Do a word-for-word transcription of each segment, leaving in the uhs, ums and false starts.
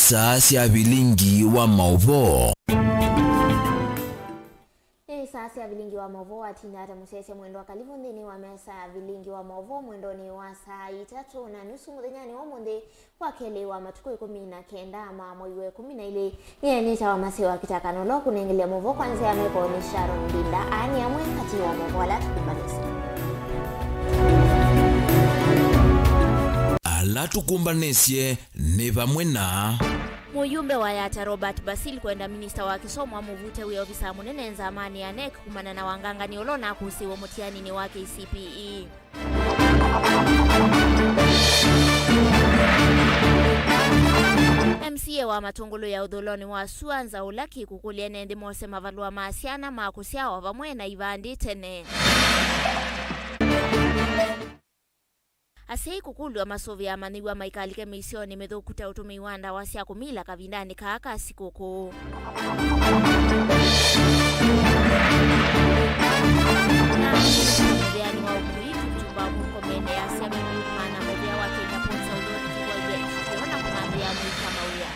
Saa sya vilingi wa maũvoo. Nĩ saa sya vilingi wa maũvoo watinda ata mũsyaĩĩsya mwendwa Kalivu nthĩnĩ wa mesa ya vilingi wa maũvoo mwendonĩ wa saa itatũ na nusu mũthenyanĩ wa ũmũnthĩ, kwa kelĩ wa matukũ ĩkũmi na kenda ma mwei wa ĩkũmi na ilĩ. Nyie nĩtawa Masi wa Kitaka na ũla ũkũnengelea maũvoo kwa nzĩa ya meko nĩ Sharon Ndinda. Aa nĩ amwe katĩ wa maũvoo ala tũkũmbanĩsye. Ala tũkũmbanĩsye nĩ vamwe na. Mũyumbe wa Yatta Robert Basil kwenda minista wa kĩsomo amũvute wĩa ovisaa mũnene nzamanĩ ya NEC kumana na wangangani ũla ũnakũsĩĩwe mũtianinĩ wa K C P E. M C A wa Matũngũlũ ya ũthũlonĩ wa sua nza ũla kĩkũkũlya ene nthĩ mose mavalũa ma syana ma kũsyawa vamwe na ivandĩ tene. Asyai kũkũlw'a masũvĩe amanyĩw'a maikalike mĩisyonĩ mĩthũku ta ũtũmĩi wa ndawa sya kũmila kavindanĩ kaa ka sikũkũ. Na mũvĩanĩ wa ũkui, Kipchumba Murkomen easya nũkũmana mũvĩa wa Kenya Ports aũlũnĩ kĩvoithya ĩkĩona kũnambĩĩa mũika mawĩa.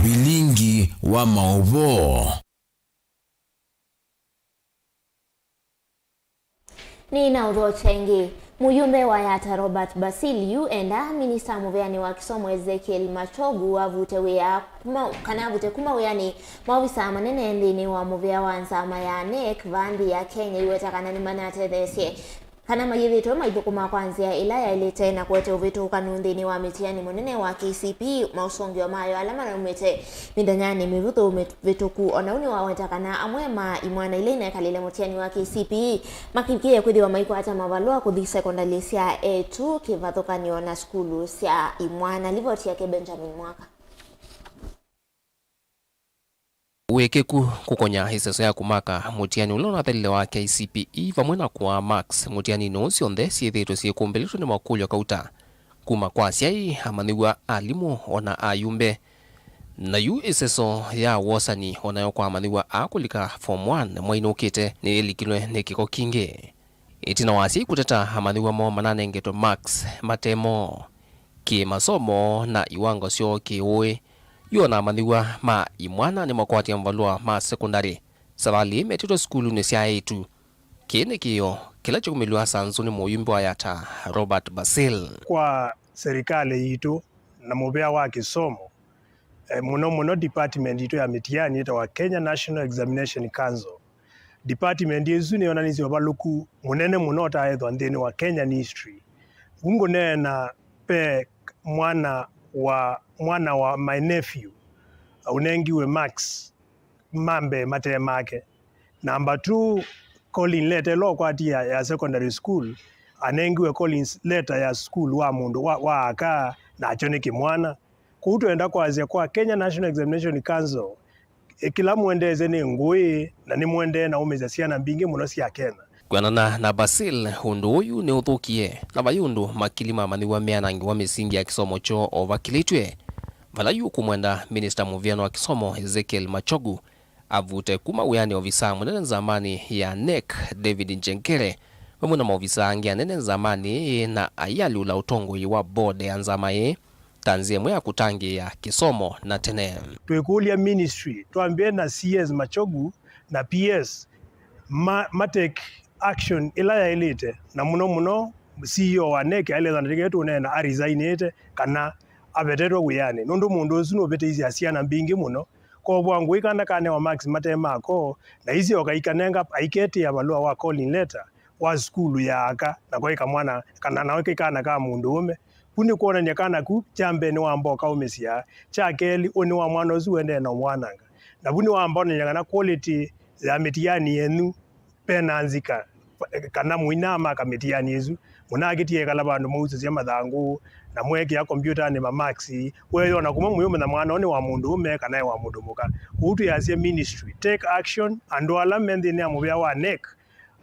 Vilingi wa maũvoo. Nĩ na ũthokya ĩngĩ. Mũyumbe wa Yatta Robert Basil yu endaa minista mũvĩanĩ wa kĩsomo Ezekiel Machogu avute wĩa kuma, kana avute kuma wĩanĩ maovisaa manene nthĩnĩ wa mũvĩa wa nzama ya NEC vaa nthĩ ya Kenya iweta kana nĩmanatetheesye kana mayĩthĩtwe maithũkũma kwa nzĩa ĩla yaĩlĩte na kũete ũvĩtũkanu nthĩnĩ wa mĩtiani mũnene wa K C P E, maũsũngĩo mayo ala manaumĩte mĩthenyanĩ mĩvũthũ mĩvĩtũku. O nau nĩwaweta kana amwe ma imwana ila inekalĩle mũtiani wa K C P E makĩvikĩie kwĩthĩwa maikwata mavalũa kũthi sekondalĩ sya eĩtu kĩvathũkany'o na sukulu sya imwana. Livoti yake Benjamin Mwaka. Wĩkĩku kũkonya ĩseso ya kũmaka mũtiani ũla ũnathelile wa K C P E vamwe na kũaa marks mũtianinĩ ũũ syonthe syĩthĩĩtwe syĩkũmbĩlĩtwe nĩ makũlyo kauta kuma kwa asyai, amanyĩw'a, alimũ, o na ayumbe. Na yu ĩseso ya wosani o nayo kwa amanyĩw'a aa kũlika form one mwainũkĩte nĩyĩlikilwe nĩ kĩko kingĩ. Ĩtina wa asyai kũteta, amanyĩw'a moo mananengetwe marks mate moo kĩ-masomo na iwango syoo kĩ-ũĩ, yu o na amanyĩw'a ma imwana nĩmakwatie mavalũa ma sekondalĩ savalĩ ĩĩ metĩtwe sukulunĩ sya eĩtu. Kĩĩ nĩ kĩĩo kĩla kyaumĩlw'a sanzu nĩ mũyumbe wa Yatta, Robert Basil. Kwa serikali yitũ na mũvĩa wa kĩsomo, eh, mũno mũno department yitũ ya mĩtiani yĩtawa Kenya National Examination Council, department ĩsu nĩyonanisye ũvalũku mũnene mũno ũtaaĩthwa nthĩnĩ wa Kenyan history. Vu ngũneena, ve mwana wa, mwana wa my nephew ũnengiwe marks ma mbee mate make. Number two, calling letter ĩla ũkwatie ya, ya secondary school, anengiwe calling letter ya school wa mũndũ wa, wa aka, nakyo nĩ kĩmwana. Kwoou twenda kwasya kwa Kenya National Examination Council, ĩ, kĩla mũendeesye nĩ ngũĩ, na nĩmũendee na ũmĩsya syana mbingĩ mũno sya Kenya. Kwĩanana na Basil, ũndũ ũyũ nĩũthũkie, na vai ũndũ makili ma amanyĩw'a meanangĩwa mĩsingi ya kĩsomo kyoo o vakĩlĩtw'e, vala yu ũkũmwenda minista mũvĩanĩ wa kĩsomo Ezekiel Machogu avute kuma wĩanĩ ovisaa mũnene nzamanĩ ya NEC David Njengere, vamwe na maovisaa angĩ anene nzamanĩ ĩĩ na aialyũla ũtongoi wa board ya nzama ĩĩ ta nzĩa ĩmwe ya kũtangĩĩa kĩsomo na tene. Twĩkũlya ministry, twambĩe na C S Machogu na P S, ma, ma take action ĩla yaĩlĩte, na mũno mũno C E O wa NEC aĩlĩte na tũneena aresignĩte kana avetetwe wĩanĩ, nũndũ mũndũ ũsu nũvĩtĩisye syana mbingĩ mũno. Kovwa ngũĩ kana kanewa marks mate mako, na isyoka ikanenga aiketĩa valũa wa calling letter wa sukulu ya aka, nako ĩkamwana kana nao ĩkana ka mũndũũme. Vu nĩ kwonany'a kana ku kya mbee nĩwamba ũkaũmĩsya, kya kelĩ, ũnĩ wa mwana ũsu ũendee na ũmwananga. Na vu nĩwamba onany'a kana quality ya mĩtiani yenyu, ve na nzika, kana mũinamaka mĩtiani ĩsu, mũnakĩtie ekala vandũ mwausũsya mathangũ, na mwekĩa kombyũtanĩ ma marks, weeyona kuma mũyũmanya mwana ũũ nĩ wa mũndũũme kana e wa mũndũ mũka. Kwoou twĩasya ministry, take action, andũ ala me nthĩnĩ ya mũvĩa wa NEC,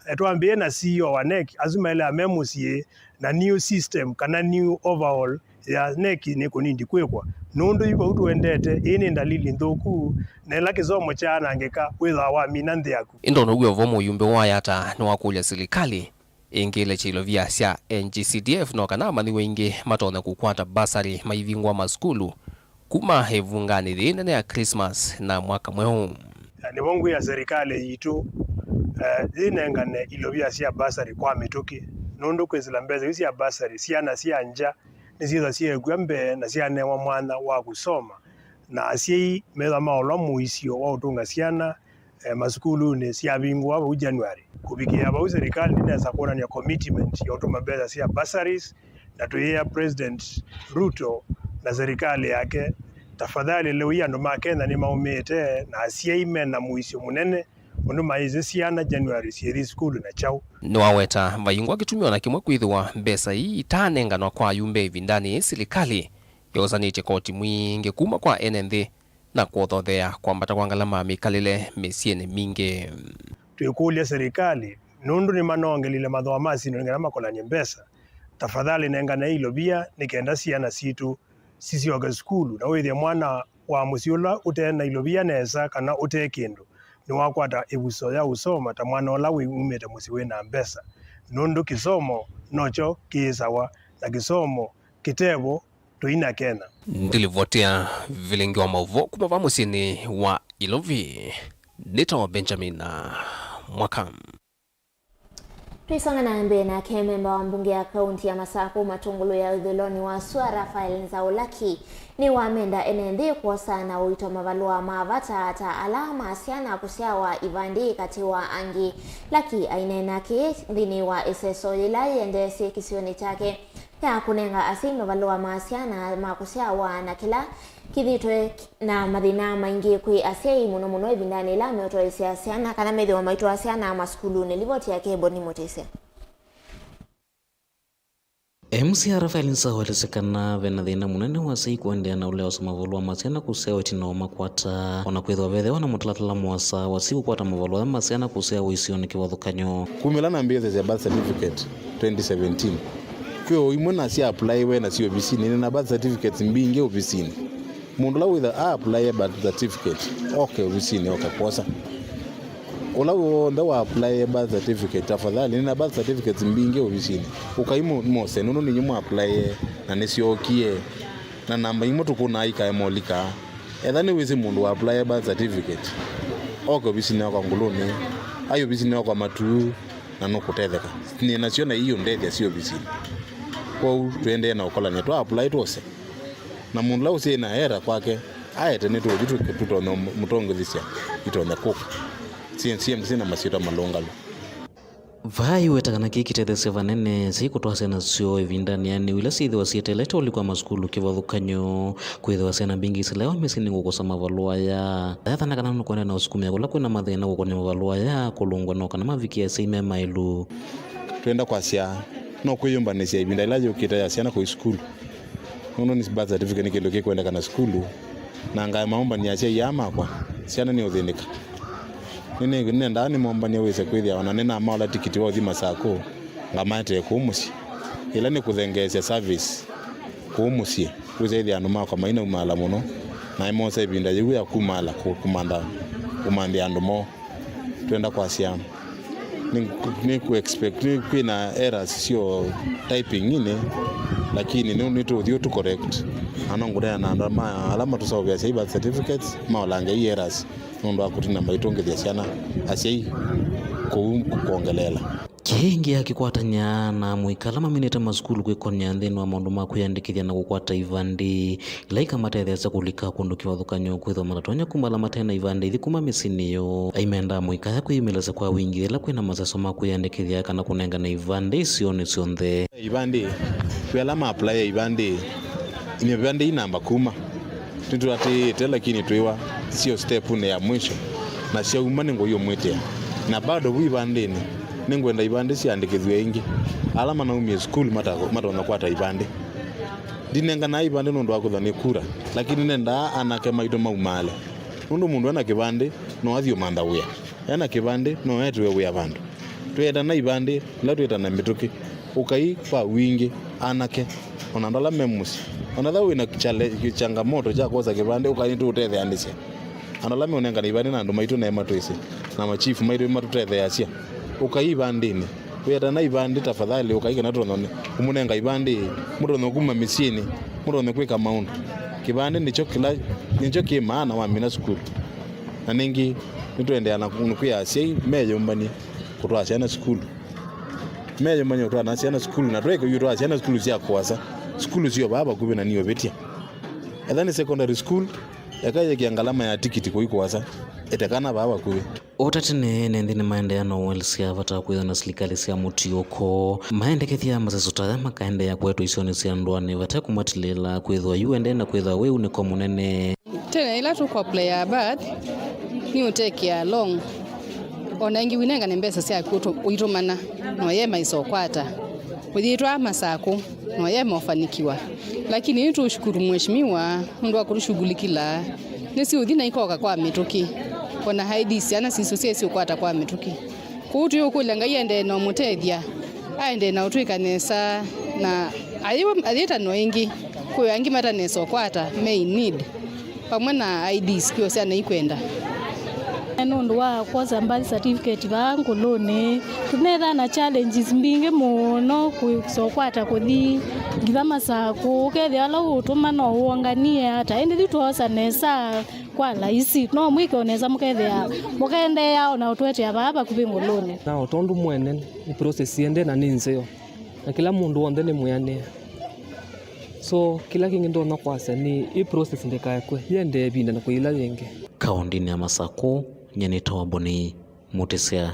eh, twambĩĩe na C E O wa NEC, asu maĩlaa me mũsyĩ, na new system kana new overhaul ya NEC nĩ kũnindi kwĩkwa, nũndũ yu vau tũendete, ĩĩ nĩ ndalili nthũku, na ĩla kĩsomo kyaanangĩka, wĩthwa wamina nthĩ yaku. Ĩndĩ o na ũu wĩ o vo, mũyumbe wa Yatta nĩwakũlya silikalĩ ĩngĩĩle kyaĩlovia sya N G C D F no kana amanyĩw'a aingĩ matonya kũkwata basarĩ maivingũa masukulu, kuma ĩvunganĩ yĩĩ nene ya Christmas na mwaka mweũ. Na nĩvo ngwĩa serikali yitũ, eh, yĩnengane ilovia sya bursary kwa mĩtũkĩ, nũndũ kwĩsĩla mbesa isu sya bursary, syana sya ngya nĩsyĩthwa syeekw'a mbee na syanewa mwanya wa kũsoma, na asyai methwa maolwa mũisyo wa ũtũnga syana, eh, masukulunĩ syavingũa vau January. Kũvikĩĩa vau, serikali nĩnesa kwonany'a commitment ya ũtũma mbesa sya bursaries, na tũyĩa President Ruto na serikali yake, tafadhali lĩu andũ ma Kenya nĩmaũmĩĩte, na asyai mena mũisyo mũnene ũndũ maĩsĩ syana January syĩthi sukulu na kyaũ. Nĩwaweta vaingwa kĩtumi o na kĩmwe kwĩthĩwa mbesa ii itaanenganwa kwa ayumbe ĩvindanĩ yĩĩ silikalĩ yosanĩtye koti mwingĩ kuma kwa ene nthĩ na kũthothea kwambata kwa ngalama ya mĩkalĩle mĩsyĩnĩ mingĩ. Twĩkũlya serikali, nũndũ nĩmanoongelile mathooa ma syĩndũ nĩ kana makolany'e mbesa, tafadhali nenganei ilovia nĩ kenda syana sitũ sisyoke sukulu, na wĩthĩe mwana wa mũsyĩ ũla ũte na ilovia nesa kana ũte kĩndũ nĩwakwata ĩvuso ya ũsoma ta mwana ũla wĩ umĩte mũsyĩ wĩ na mbesa, nũndũ kĩsomo nokyo kĩĩsawa, na kĩsomo kĩtevo tũina Kenya. Ndilivotea vilingi wa maũvoo kuma va mũsyĩnĩ wa Ilovi. Nĩtawa Benjamin Mwaka. Twisonga na mbee nake, memba wa mbunge ya kaunti ya Masakũ Matũngũlũ ya ĩthũĩlonĩ wa sua, Raphael Nzaũ Laki, nĩwamenda ene nthĩ kwosa na ũito mavalũa ma vata ta ala ma syana kũsyawa ivandĩ katĩ wa angĩ. Laki aineena kĩĩ nthĩnĩ wa ĩseso yĩla yĩendeesye kĩsionĩ kyake ya kũnenga asyai mavalũa ma syana ma kũsyawa, na kĩla kĩthĩtwe na mathĩna maingĩ kwĩ asyai, mũno mũno ĩvindanĩ yĩla meũtwaĩĩsya syana kana methĩwa maitwaa syana masukulunĩ. Livoti yake Eboni Mũtĩsya. M C A Raphael Nzaũ elesya kana ve na thĩna mũnene wa asyai kũendeea na ũlea ũsa mavalũa ma syana kũsyawa ĩtina wa makwata, o na kwĩthĩwa vethĩwa na mũtalatala mũasa wa asyai kũkwata mavalũa ma syana kũsyawa isionĩ kĩvathũkany'o. Kumĩla nambĩĩsya sya birth certificate twenty seventeen, kwĩ o imwe nasyaapulaiwe nasyo ovisinĩ, nĩ na birth certificates mbingĩ ovisinĩ. Mũndũ ũla wĩtha a apply birth certificate, oke ovisinĩ, oke kwosa. Ũla w'onthe wa apply birth certificate, tafadhali, nĩ na birth certificates mbingĩ ovisinĩ. Ũkai mũ-, mose, nũndũ ninyu mwa apply na nĩsyookie. Na namba imwe tũkũnaa ikae molika. Etha nĩwĩsĩ mũndũ wa apply birth certificate, oke ovisinĩ yakwa Ngũlũnĩ, ai ovisinĩ yakwa Matuu, na nũkũtetheka. Nĩ nasyo na iũndethya syĩ ovisinĩ. Kwoou tũendee na ũkolany'a twa apply twose. Na mũndũ ũla ũsyai na era kwake, aete nĩtũũthi tũtonya mũtongothesya itonya kũka. C M C na masyĩtwa malũngalu. Vaa iweta kana kĩĩ kĩtetheesye vanene syai kũtwaa syana syoo ĩvindanĩ yaanĩu ila syĩthĩwa syĩtelete ũlikwa masukulu kĩvathũkany'o, kwĩthĩwa syana mbingĩ isileawa mĩsyĩnĩ kũkosa mavalũa aya. Ethana kana nũkwenda na ũsukumĩa kũla kwĩna mathĩna kũkonya mavalũa aya kũlũngwa no kana mavikĩe asyai me maĩlu. Twenda kwasya, no kwĩyũmbanĩsya ĩvinda ĩla yũkĩte ya syana kũi sukulu. Nũndũ nĩ birth certificate nĩ kĩndũ kĩkwendekana sukulu, na ngaema ũmbany'a asyai aa makwa, syana nĩũthĩnĩka. Nĩnĩ-, nĩnendaa nĩmombany'e wĩse kwĩthĩa ona nĩnamaola tikiti wa ũthi Masakũ, ngamaetee kũu mũsyĩ. Ĩla nĩ kũthengeesya service kũu mũsyĩ, wĩse ĩthĩa andũ makwa mainaumaala mũno, na nĩmosa ĩvinda yĩu ya kumaala kũ-, kũmantha, kũmanthĩa andũ moo. Twenda kwasya, nĩ, nĩ kũ expect, nĩ kwĩna errors syo typing-inĩ, lakini nĩ, nĩtũũthi ũtũ correct. Na no ngũneena na andũ ma, ala matũseũvĩasya i birth certificates, maolange i errors, nũndũ wa kũtina maitũngĩthya syana asyai kũu kwongeleela. Kĩngĩ akĩkwatany'a na amũika ala maminĩte masukulu kwĩkony'a nthĩnĩ wa maũndũ ma kwĩyandĩkĩthya na kũkwata ivandĩ, ila ikamatetheesya kũlika kũndũ kĩvathũkany'o kwĩthĩwa matatonya kuma ala mate na ivandĩ ithi kuma mĩsyĩnĩ yoo. Aimenda amũika aya kwĩyumĩlasya kwa wingĩ yĩla kwĩna maseso ma kwĩyandĩkĩthya kana kũnengane ivandĩ isionĩ syonthe. Ivandĩ, kwĩ ala ma apply ivandĩ, ivandĩ inamba kuma. Nĩtũatĩĩte, lakini twĩwa sio step-inĩ ya mwisho, na syauma nĩngũyũmwĩtĩa. Na bado vu ivandĩnĩ, nĩngwenda ivandĩ siandĩkĩthw'e ĩngĩ. Ala manaumie sukulu mata-, matonya kwata ivandĩ. Ndinenganaa ivandĩ nũndũ wa kwĩthwa nĩ kura, lakini nendaa anake maitũ maumaale. Nũndũ mũndũ ena kĩvandĩ no athi ũmantha wĩa. Ena kĩvandĩ no etĩwe wĩa vandũ. Twĩetana ivandĩ, ĩla twĩtana mĩtũkĩ. Ũkai kwa wingĩ, anake, ona andũ ala me mũsyĩ. Ona ethĩwa wĩna chale-, changamoto kya kwosa kĩvandĩ, ũkai nĩtũũtetheanĩsya. Andũ ala meũnengana ivandĩ na andũ maitũ naĩ matwĩsĩ, na machifu maitũ matũtetheeasya. Ũkai ivandĩnĩ. Wĩetana ivandĩ, tafadhali, ũkai kana tũtonye kũmũnenga ivandĩ, mũtonye kuma mĩsyĩnĩ, mũtonye kwĩka maũndũ. Kĩvandĩ nĩkyo kĩla, nĩkyo kĩ maana wamina sukulu. Na nĩngĩ, nĩtũendeea na kwĩa asyai meyũmbany'e kũtwaa syana sukulu. Meyũmbany'e kũtwaa syana sukulu, na tweke yu twaa syana sukulu sya kũasa, sukulu syo vaa vakuvĩ na niũvĩtya. Etha nĩ secondary school, eka yĩkĩa ngalama ya tikiti kũi kũasa, ĩte kana vaa vakuvĩ. O ta tene, ene nthĩ nĩmaendeea na ũelesya vata wa kwĩthwa na silikalĩ sya mũtiũko. Maendekethya maseso ta aya makaendeea kũetwa isionĩ sya ndũanĩ vate kũmatilĩĩla kwĩthwa yu ende na kwĩthwa wĩu nĩko mũnene. Tene ĩla tũkũaplaya birth, nĩ ũtekea loan, o na ĩngĩ ũinengane mbesa syaku ũtũ-, ũitũmana, na ũyema isokwata. Ũyĩtwaa Masakũ, na ũyema ũfanikiwa. Lakini nĩtũũshukuru mheshimiwa nũndũ wa kũtũshughulikila. Nĩsiũthi na ikoka kwa mĩtũkĩ. O na I D syana sitũ syĩsĩ ũkwata kwa mĩtũkĩ. Kwoou tũyũkũlya Ngai aendee na ũmũtethya, aendee na ũtwĩka nesa, na ayĩ-, ayĩtanwa ĩngĩ, kwĩ angĩ matanesa ũkwata me in need, vamwe na I Ds kwĩ o syana ikwenda. Nũndũ wa kwosa birth certificate vaa ngũlũnĩ, tũnethaa na challenges mbingĩ mũno kũsa ũkwata kũthi nginya Masakũ, ũkethĩa ala ũũtũma no ũonganie ata, ĩndĩ yu twoosa nesa kwa laisi, no mwĩke o nesa mũkethĩa mũkaendeea o na ũtũetea vaa vakuvĩ ngũlũnĩ. Na o tondũ mwene nĩ process ĩendee na nĩ nzeo, na kĩla mũndũ w'onthe nĩ mwĩanĩe. So, kĩla kĩngĩ ndonya kwasya nĩ ĩ process ndĩkaekwe, yĩendee ĩvinda na kũyĩla yĩngĩ. Kaũndĩnĩ ya Masakũ, nyie nĩtawa Boni Mũtĩsya.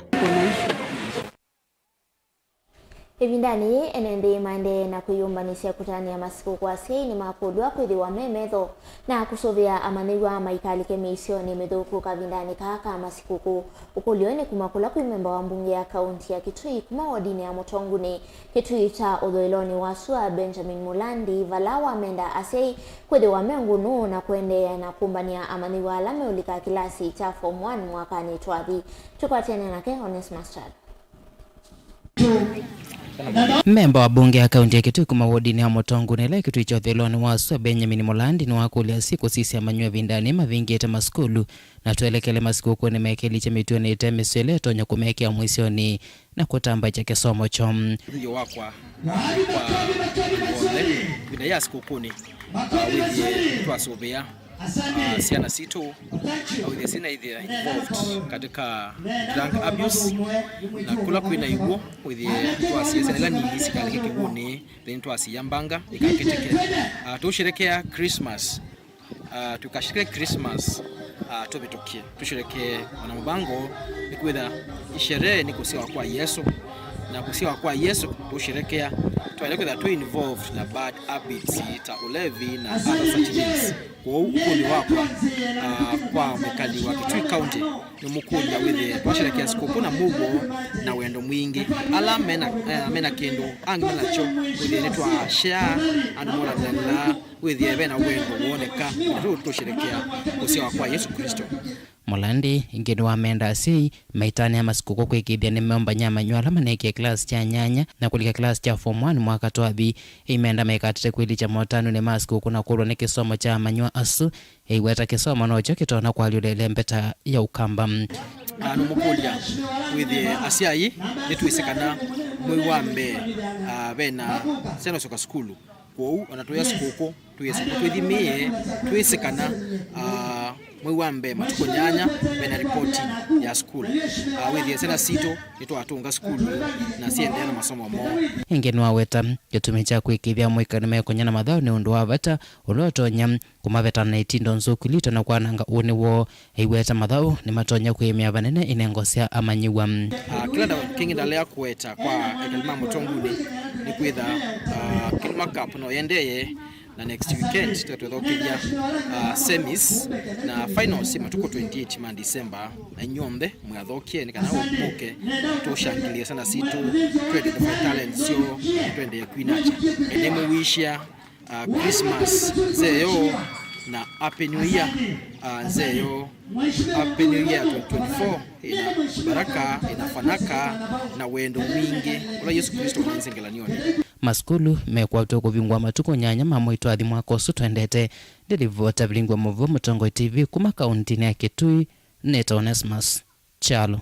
Ĩvindanĩ yĩĩ, ene nthĩ maendee na kwĩyũmbanĩsya kũtanĩa masikũkũ. Asyai nĩmakũlw'a kwĩthĩwa me metho na kũsũvĩa amanyĩw'a maikalike mĩisyonĩ mĩthũku kavindanĩ kaa ka masikũkũ. Ũkũlyo nĩ kuma kũla kwĩ memba wa mbunge ya kaunti ya Kitui kuma wodinĩ ya Mũtongunĩ, Kitui kya ũthũĩlonĩ wa sua, Benjamin Mulandi, vala wamenda asyai kwĩthĩwa me ngũnũ na kũendeea na kũmbanĩa amanyĩw'a ala meũlika kĩlasi kya form one mwakanĩ twathi. Tũkwatene nake Onesmus Chalo. Memba wa mbunge ya kaunti ya Kitui kuma wodinĩ ya Mũtongunĩ ĩla Kitui kya ũthũĩlonĩ wa sua, Benjamin Mulandi, nĩwakũlya asyai kũsisya amanyĩw'a ĩvindanĩ mavingĩte masukulu na twelekele masikũkũnĩ mekĩlĩkye mĩtuonĩ ĩte mĩseo ĩla ĩtonya kũmekĩa mũisyonĩ na kũtambasya kĩsomo kyoo. Ũthio wakwa kwa andũ onthe ĩvinda ya sikũkũnĩ, ah, wĩthĩe twasũvĩa, ah, syana sitũ, ah, wĩthĩe syĩna ithĩa involved katika drug abuse, na kũla kwĩna iw'ũ wĩthĩe twasya syana ila nini sikaleke kĩw'ũnĩ, then twasiya mbanga ikakĩtĩke. Ah, tũsherekea Christmas. Ah, tukasherekee Christmas, ah, tũvĩtũkie. Tũsherekee ona mũvango nĩ kwĩtha isherehe nĩ kũsyawa kwa Yesu. Na kũsyawa kwa Yesu tũsherekea, twaĩle kwĩtha twĩ involved na bad habits ta ũlevi na other such things. Kwoou ũkũlyo wakwa, ah, kwa mwĩkali wa Kitui County nĩ mũkũlya wĩthĩe twasherekea sikũkũ na mũuo na wendo mwingĩ. Ala mena, eh, mena kĩndũ angĩ menakyo wĩthĩe nĩtwashare andũ molanĩlanĩla. Wĩthĩe ve na wendo woneka, na tũ-, tũsherekea kũsyawa kwa Yesu Kristo. Mulandi ĩngĩ nĩwamenda asyai maitanĩa masikũkũ kwĩkĩĩthya nĩmeũmbany'a amanyĩw'a ala maneekie kĩlasi kya nyanya na kũlika kĩlasi kya form one mwaka twathi. Ĩimenda maikatate kwĩlikya motanonĩ ma sikũkũ na kũlwa nĩ kĩsomo kya amanyĩw'a asu, ĩiweta kĩsomo nokyo kĩtonya kũalyũla ĩlembeta ya Ũkamba. Ah, nũmũkũlya wĩthĩe asyai nĩtwĩsĩ kana mwei wa mbee, ah, ve na syana ũsyoka sukulu. Kwoou, ona tũya sikũkũ, tũye sikũkũ twĩthimĩe, twĩsĩ kana, ah, mwei wa mbee matukũ nyanya, ve na ripoti ya sukulu. Ah, wĩthĩe syana sitũ nĩtwatũnga sukulu na siendeea na masomo moo. Ĩngĩ nĩwaweta kĩtumi kya kwĩkĩĩthya amũika nĩmekũny'a na mathaũ nĩ ũndũ wa vata ũla ũtonya kũmaveta na itindo nzũku ilito na kwananga ũnĩ woo. Aiweta mathaũ nĩmatonya kwĩĩmĩa vanene inengo sya amanyĩw'a. Ah, kĩla nda-, kĩngĩ ndalea kũweta kwa ekali ma Mũtongunĩ nĩ kwĩtha, ah, Kĩlima Cup no yendeye, na next weekend twĩthokĩthya, ah, semis na finals matukũ twenty-eight ma December, na inyw'onthe mwĩathokie nĩ kana mũke tũshangĩlĩe syana sitũ, tũ identify talent syoo, tũendee kwinakya. Nĩmũwishĩa ah, Christmas nzeo na Happy New Year, ah, nzeo. Happy New Year twenty twenty-four ĩna baraka, ĩna fanaka na wendo mwingĩ ũla Yesu Kristo ũnenze ngelany'onĩ. Masukulu mekwatwa kũvingwa matukũ nyanya ma mwei twathi mwaka ũsu twendete. Ndĩlivota vilingwa mũvua Mũtongoi T V kuma kauntinĩ ya Kitui, nĩtawa Onesmus Kyalo.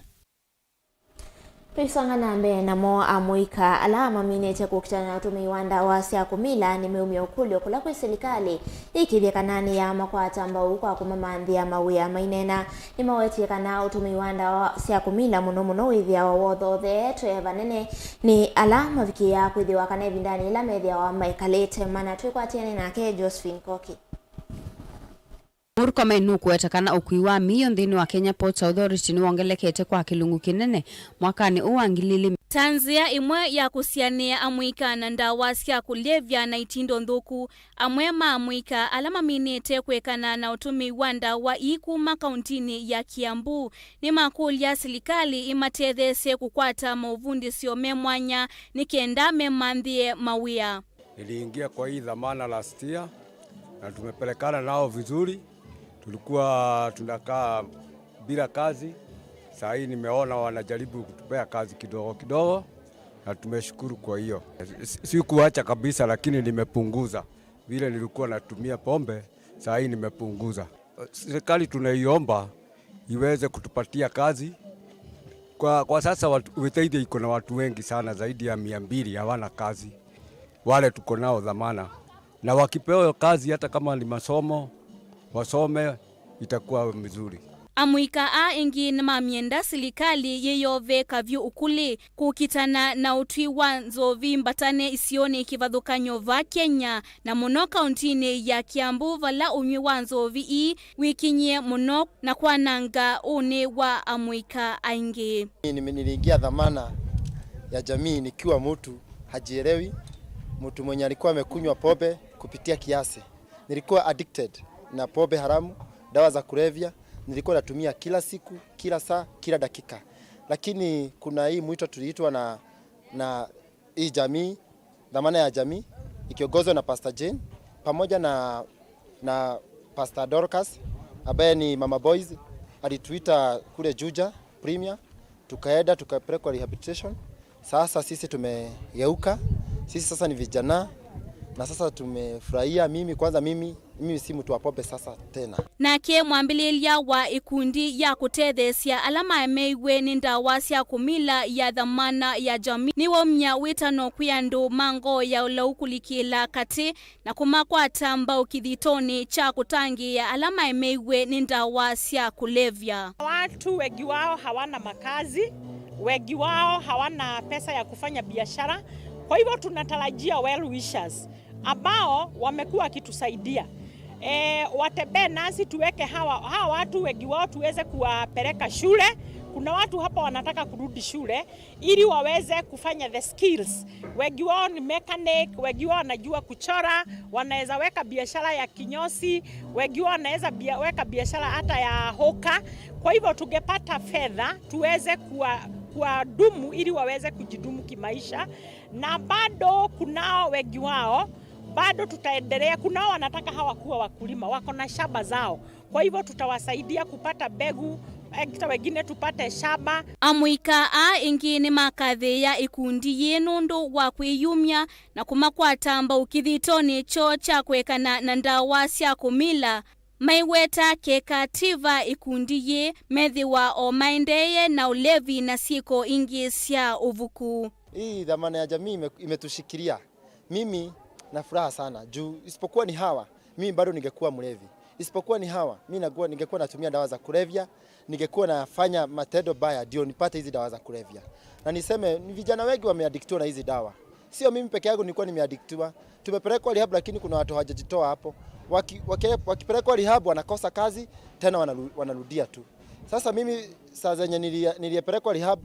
Tũisonga na mbee namo, amũika ala maminĩte kũkitana na ũtũmĩi wa ndawa sya kũmila nĩmeumya ũkũlyo kũla kwĩ silikalĩ ĩkĩthye kana nĩyamakwata mbau kwa kũmamanthĩa mawĩa. Maineena, nĩmawetie kana ũtũmĩi wa ndawa sya kũmila mũno mũno wĩthĩawa wothotheetwe vanene nĩ ala mavikĩaa kwĩthĩwa kana ĩvindanĩ yĩla methĩawa maikalĩte mana. Twĩkwatĩane nake Josephine Koki. Murkomen nũkũweta kana ũkui wa mĩio nthĩnĩ wa Kenya Ports Authority nĩwongelekete kwa kĩlungu kĩnene mwakanĩ ũũ wa ngili ilĩ. Ta nzĩa ĩmwe ya kũsianĩa amũika na ndawa sya kũlevya na itindo nthũku, amwe ma amũika ala maminĩte kwĩkana na ũtũmĩi wa ndawa ii kuma kauntinĩ ya Kiambu nĩmakũlya silikalĩ ĩmatetheesye kũkwata maũvundĩsyo me mwanya nĩ kenda memanthĩe mawĩa. Niliingia kwa hii dhamana last year na tumepelekana nao vizuri. Tulikuwa tunakaa bila kazi. Saa hii nimeona wanajaribu kutupea kazi kidogo kidogo na tumeshukuru kwa hiyo. Si-, sikuacha kabisa, lakini nimepunguza. Vile nilikuwa natumia pombe, saa hii nimepunguza. Serikali tunaiomba iweze kutupatia kazi. Kwa, kwa sasa watu, Wĩteithia iko na watu wengi sana, zaidi ya mia mbili hawana kazi, wale tuko nao dhamana, na wakipewa kazi, hata kama ni masomo, wasome, itakuwa mzuri. Amũika aa ĩngĩ nĩmamyenda silikalĩ yĩyove kavyũ ũkũlĩ kũkitana na ũtwi wa nzovi mbatane isionĩ kĩvathũkany'o va Kenya, na mũno kauntinĩ ya Kiambu, vala ũnywi wa nzovi ii wĩkinyie mũno na kwananga ũnĩ wa amũika aingĩ. Mimi niliingia dhamana ya jamii nikiwa mtu hajielewi, mtu mwenye alikuwa amekunywa pombe kupitia kiasi. Nilikuwa addicted na pombe haramu, dawa za kulevya, nilikuwa natumia kila siku, kila saa, kila dakika. Lakini kuna hii mwito tuliitwa na, na hii jamii, dhamana ya jamii, ikiongozwa na Pastor Jane, pamoja na, na Pastor Dorcas, ambaye ni Mama Boys, alituita kule Juja Premier, tukaenda, tukapelekwa rehabilitation. Sasa sisi tumegeuka, sisi sasa ni vijana, na sasa tumefurahia. Mimi kwanza, mimi, mimi si mtu wa pombe sasa tena. Nake mwambĩlĩlya wa ĩkundi ya kũtetheesya ala maemeeiw'e nĩ ndawa sya kũmila ya Dhamana ya Jamii nĩwaumya wĩtano kwĩ andũ ma ngoo ya ũlau kũlikĩla katĩ na kũmakwata mbau kĩthitonĩ kya kũtangĩĩa ala maemeeiw'e nĩ ndawa sya kũlevya. Watu wengi wao hawana makazi, wengi wao hawana pesa ya kufanya biashara. Kwa hivyo tunatarajia well wishers ambao wamekuwa wakitusaidia. E, watembee nasi tuweke hawa, hawa watu wengi wao tuweze kuwapeleka shule. Kuna watu hapa wanataka kurudi shule ili waweze kufanya the skills. Wengi wao ni mechanic, wengi wao wanajua kuchora, wanaweza weka biashara ya kinyozi, wengi wao wanaweza bia-, weka biashara hata ya hoka. Kwa hivyo tungepata fedha tuweze kuwa-, kuwadumu ili waweze kujidumu kimaisha. Na bado kunao wengi wao, bado tutaendelea, kunao wanataka hawa kuwa wakulima, wako na shamba zao. Kwa hivyo tutawasaidia kupata mbegu, hata wengine tupate shamba. Amũika aa ĩngĩ nĩmakathĩĩa ĩkundi yĩĩ nũndũ wa kwĩyumya na kũmakwata mbau kĩthitonĩ kyoo kya kũekana na ndawa sya kũmila. Maiweta keka ti va ĩkundi yĩĩ methĩwa o maendeeye na ũlevi na syĩko ingĩ sya ũvuku. Hii dhamana ya jamii ime-, imetushikilia. Mimi na furaha sana juu isipokuwa ni hawa, mimi bado ningekuwa mlevi. Isipokuwa ni hawa, mimi nakuwa, ningekuwa natumia dawa za kulevya, ningekuwa nafanya matendo baya ndio nipate hizi dawa za kulevya. Na niseme ni vijana wengi wameadiktiwa na hizi dawa. Sio mimi peke yangu nilikuwa nimeadiktiwa. Tumepelekwa rehab, lakini kuna watu hawajajitoa hapo. Waki-, waki-, wakipelekwa rehab wanakosa kazi, tena wanaru-, wanarudia tu. Sasa mimi saa zenye nilia-, nilipelekwa rehab,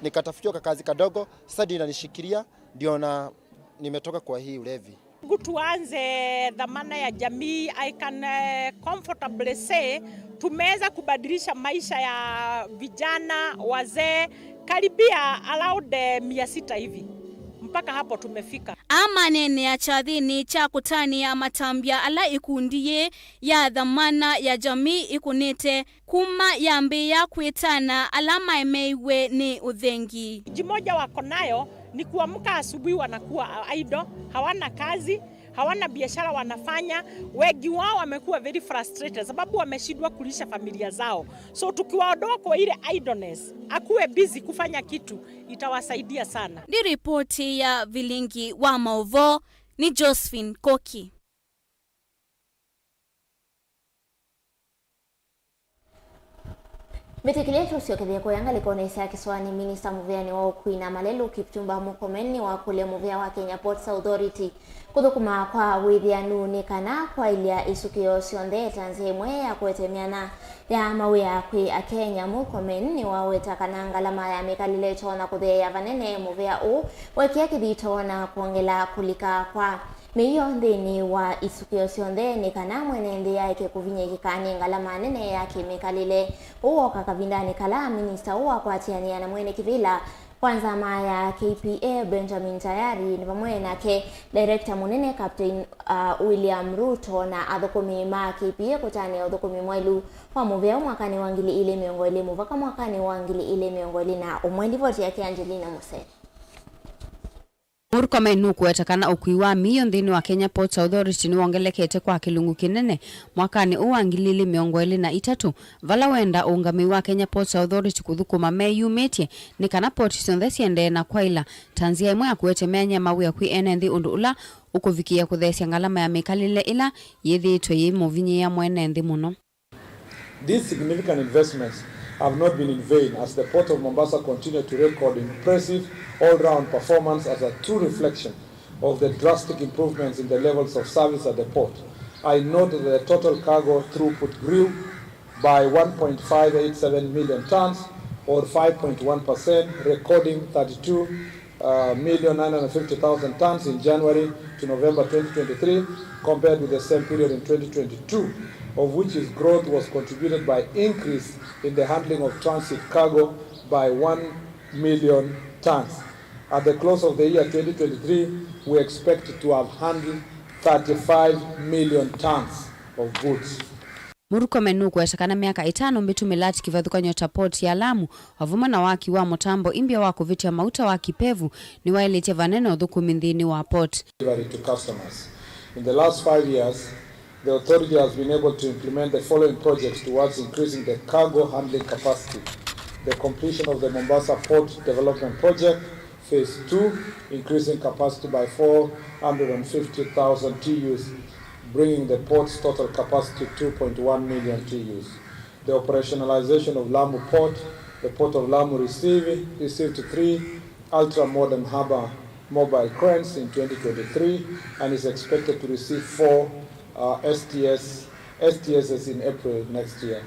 nikatafutiwa kakazi kadogo, sasa ndio inanishikilia, ndio na nimetoka kwa hii ulevi. Tangu tuanze dhamana ya jamii, I can, eh, comfortably say tumeweza kubadilisha maisha ya vijana, wazee, karibia around, eh, mia sita hivi. Mpaka hapo tumefika. Amaneenea kyathĩnĩ kya kũtanĩa matambya ala ĩkundi yĩĩ ya Dhamana ya Jamii ĩkũnĩte kuma yambĩĩa kwĩtana ala maemeeiw'e nĩ ũthengi. Mji moja wako nayo ni kuamka asubuhi wanakuwa idle, hawana kazi, Hawana biashara wanafanya, wengi wao wamekuwa very frustrated sababu wameshindwa kulisha familia zao. So tukiwaondoa kwa ile idleness, akuwe busy kufanya kitu, itawasaidia sana. Nĩ ripoti ya Vilingi wa Maũvoo, nĩ Josephine Koki. Mbĩtĩkĩlya tũsyokethye kũya ngalĩkonĩ sya kĩsoanĩ. Minista mũvĩanĩ wa ũkui na malelũ Kipchumba Murkomen nĩwakũlya mũvĩa wa Kenya Ports Authority kũthũkũma kwa wĩthĩanu nĩ kana kwaĩlya isukĩo syonthe ta nzĩa ĩmwe ya kũete myanya ya mawĩa kwĩ Akenya. Murkomen nĩwaweta kana ngalama ya mĩkalĩle ĩtonya kũtheea vanene mũvĩa ũũ, wekĩa kĩthito na kwongela kũlika kwa mĩio nthĩnĩ wa isukĩo syonthe nĩ kana mwene nthĩ aeke kũvinyĩĩkĩka nĩ ngalama nene ya kĩmĩkalĩle. Ũu woka kavindanĩ kala minista ũũ wakwatĩanĩa na mwene kĩvĩla kwa nzama ya K P A Benjamin Tayari nĩ vamwe nake director mũnene Captain, uh, William Ruto na athũkũmi ma K P A kũtanĩa ũthũkũmi mwaĩlu wa mũvĩa mwakanĩ wa ngili ilĩ mĩongo ĩlĩ mũvaka mwakanĩ wa ngili ilĩ mĩongo ĩlĩ na ũmwe. Livoti yake Angelina Musee. Murkomen nũkũweta kana ũkui wa mĩio nthĩnĩ wa Kenya Ports Authority nĩwongelekete kwa kĩlungu kĩnene mwakanĩ ũũ wa ngili ilĩ mĩongo ĩlĩ na itatũ, vala wenda ũũngamĩi wa Kenya Ports Authority kũthũkũma meyumĩtye nĩ kana poti syonthe siendee na kwaĩla ta nzĩa ĩmwe ya kũete myanya ya mawĩa kwĩ ene nthĩ, ũndũ ũla ũkũvikĩĩa kũtheesya ngalama ya mĩkalĩle ĩla yĩthĩĩtwe yĩimũvinyĩĩa mwene nthĩ mũno. These significant investments have not been in vain, as the Port of Mombasa continued to record impressive all-round performance as a true reflection of the drastic improvements in the levels of service at the port. I note that the total cargo throughput grew by one point five eight seven million tons, or five point one percent, recording thirty-two uh, million nine hundred fifty thousand tons in January to November twenty twenty-three, compared with the same period in twenty twenty-two, of which its growth was contributed by increase in the handling of transit cargo by one million tons. At the close of the year twenty twenty-three, we expect to have handled thirty-five million tons of goods. Murkomen nũkũweta kana myaka ĩtano mĩtũ mĩlati kĩvathũkany'o ta port ya Lamu, o vamwe na waki wa mũtambo imbya wa kũvĩtya mauta wa Kipevu, nĩwaĩlĩtye vanene ũthũkũmi nthĩnĩ wa port. Delivery to customers. In the last five years, the authority has been able to implement the following projects towards increasing the cargo handling capacity. The completion of the Mombasa Port Development Project, Phase two, increasing capacity by four hundred and fifty thousand T Us, bringing the port's total capacity to two point one million T Us. The operationalization of Lamu Port, the Port of Lamu received, received three ultra-modern harbour mobile cranes in twenty twenty-three and is expected to receive four, uh, S T S, S T Ss in April next year.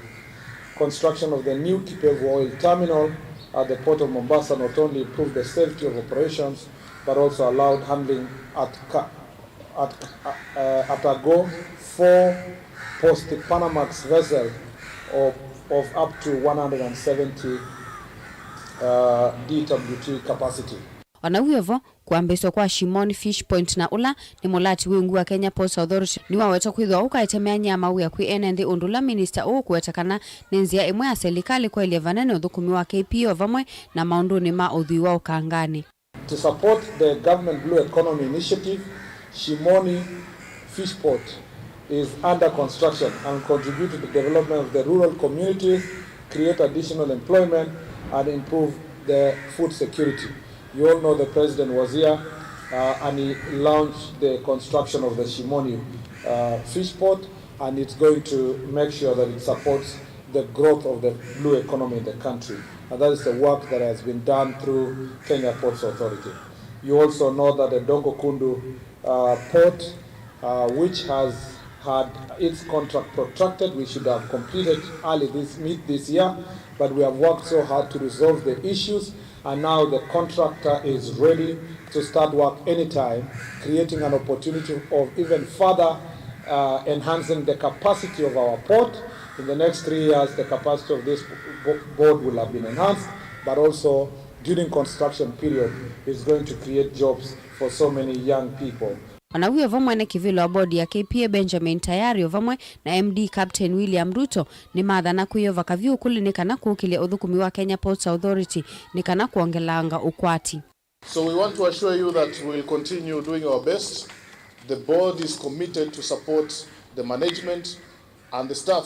Construction of the new Kipevu oil terminal at the Port of Mombasa not only improved the safety of operations, but also allowed handling at, ca- at, uh, at a go four post Panamax vessel of, of up to one hundred and seventy, uh, D W T capacity. O na wĩ o vo, kwambĩĩswa kwa Shimoni Fish Point, na ũla nĩ mũlati wĩ ungu wa Kenya Ports Authority, nĩwawetwa kwĩthĩwa ũkaete myanya ya mawĩa kwĩ ene nthĩ, ũndũ ũla minista ũũ ũkũweta kana nĩ nzĩa ĩmwe ya selikalĩ kwaĩlya vanene ũthũkũmi wa K P A o vamwe na maũndũnĩ ma ũthwii wa ũkanganĩ. To support the government Blue Economy Initiative, Shimoni Fish Port is under construction and contribute to the development of the rural communities, create additional employment, and improve the food security. You all know the president was here, uh, and he launched the construction of the Shimoni, uh, fish port, and it's going to make sure that it supports the growth of the blue economy in the country. And that is the work that has been done through Kenya Ports Authority. You also know that the Dongo Kundu, uh, port, uh, which has had its contract protracted, we should have completed early this, mid this year, but we have worked so hard to resolve the issues, and now the contractor is ready to start work anytime, creating an opportunity of even further, uh, enhancing the capacity of our port. In the next three years, the capacity of this bo-, board will have been enhanced, but also during construction period is going to create jobs for so many young people. O na wĩ o vo, mwene kĩvĩla wa bodi ya K P A Benjamin Tayari o vamwe na M D Captain William Ruto nĩmathana kwĩyova kavyũ ũkũlĩ nĩ kana kũkĩlya ũthũkũmi wa Kenya Ports Authority nĩ kana kwongelanga ũkwati. So we want to assure you that we will continue doing our best The board is committed to support the management and the staff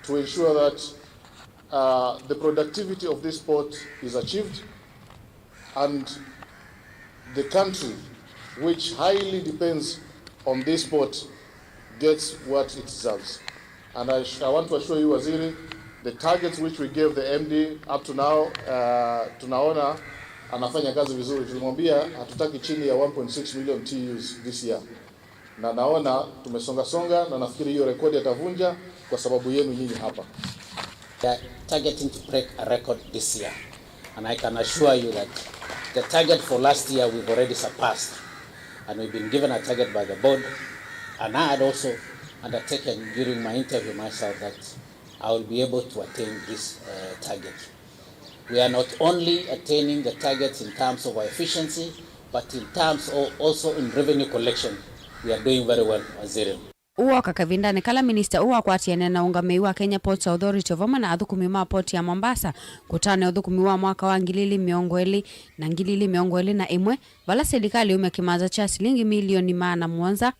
to ensure that, uh, the productivity of this sport is achieved and the country, which highly depends on this sport, gets what it deserves. And I, sh- I want to assure you, Waziri, the targets which we gave the M D up to now, uh, tunaona anafanya kazi vizuri. Tulimwambia hatutaki chini ya one point six million T Us this year. Na naona tumesonga songa, na nafikiri hiyo rekodi atavunja kwa sababu yenu nyinyi hapa. We are targeting to break a record this year. And I can assure you that the target for last year we've already surpassed. And we've been given a target by the board. And I had also undertaken during my interview myself that I will be able to attain this, uh, target. We are not only attaining the targets in terms of our efficiency, but in terms of also in revenue collection, we are doing very well, Waziri. Ũũ woka kavindanĩ kala minista ũũ wakwatĩanĩa na ũngamĩi wa Kenya Ports Authority o vamwe na athũkũmi ma poti ya Mombasa kũtanĩa ũthũkũmi wa mwaka wa ngili ili mĩongo ĩlĩ na ngili ili mĩongo ĩlĩ na ĩmwe, vala silikalĩ yaumya kĩmanza kya silingi milioni maana mũonza,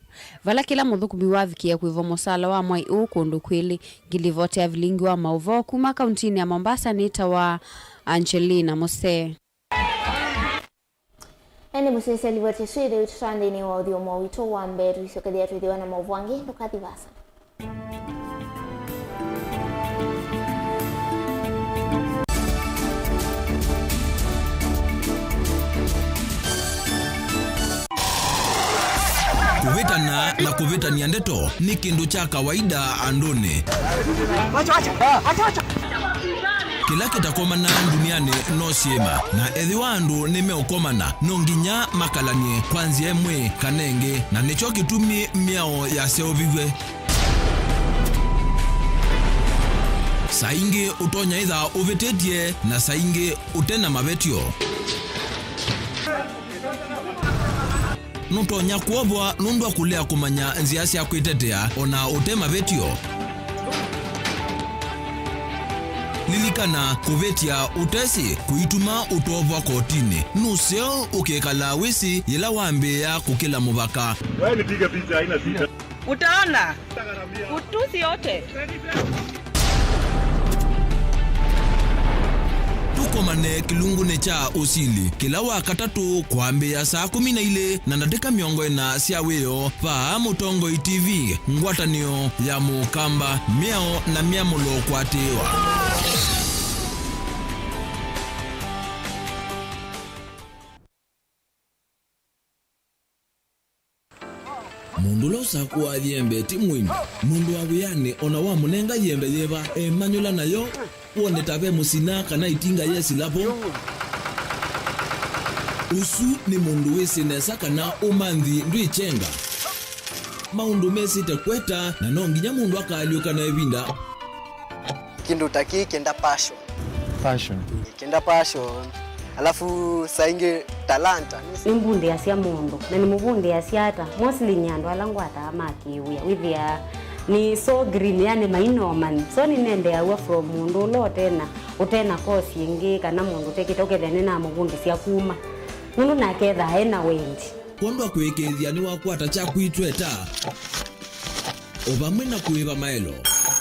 vala kĩla mũthũkũmi wavikie kũĩvwa mũsaala wa mwai ũũ kũndũ kwĩlĩ. Ngilivoti ya vilingi wa maũvoo kuma kauntinĩ ya Mombasa nĩ ta wa Angelina Musee. Ene mũsyaĩĩsya livoti ĩsu ĩthĩwĩtwe nthĩnĩ wa ũthyomo witũ wa mbee. Tũisyokethĩa twĩthĩwa na maũvoo angĩ, ndũkathi vaasa. Kũvĩtana na kũvĩtany'a ndeto nĩ kĩndũ kya kawaida andũnĩ. Kĩla kĩtakomana ndunianĩ no syĩma, na ethĩwa andũ nĩmeũkomana, no nginya makalany'e kwa nzĩa ĩmwe kana ĩngĩ, na nĩkyo kĩtumi mĩao yaseũviw'e. Saa ingĩ ũtonya ĩtha ũvĩtĩtye, na saa ingĩ ũte na mavetyo. Nũtonya kwovwa nũndũ wa kũlea kũmanya nzĩa sya kwĩtetea o na ũte mavetyo. Lilikana, kũvĩtya ũtesĩ kũituma ũtovwa kotinĩ. Nũseo ũkĩkalaa wĩsĩ yĩla wambĩĩa kũkĩla mũvaka. Wewe nipige picha, haina shida. Utaona utusi yote. Tũkomane kĩlungunĩ kya ũsili kĩla wa katatũ kwambĩĩa saa kũmi na ilĩ na ndatĩka mĩongo ĩna sya wĩoo, vaa Mũtongoi T V, ngwatanĩo ya Mũkamba, mĩao na myamũlo kũatĩĩwa. Mũndũ ũla ũsakũaa yembe ti mũini. Mũndũ wa wĩanĩ o na wamũnenga yembe yĩva, emanyũla nayo, wone ta ve mũsina kana ĩtinga yesila vo. Ũsu nĩ mũndũ wĩsĩ nesa kana ũmanthi ndwĩ kyenga. Maũndũ mesĩte kweta, na no nginya mũndũ akaalyũka na ĩvinda. Kĩndũ ta kĩĩ kĩenda passion. Passion. Kĩenda passion. Alafu saa ingĩ talanta. Nĩmbundĩasya mũndũ, na nĩmũvundĩasya ata? Mostly nĩ andũ ala ngwataa ma kĩwĩa. Wĩthĩaa nĩ so green, yani mainomani. So nĩnendeeaw'a from mũndũ ũla ũtena, ũtena course ĩngĩ, kana mũndũ ũtekĩte, ũkethĩa nĩnamũvundĩsya kuma. Nũndũ nake ethaa ena wendi. Kwondũ wa kũĩkĩĩthya nĩwakwata kyaku itweta. O vamwe na kũĩva maelo,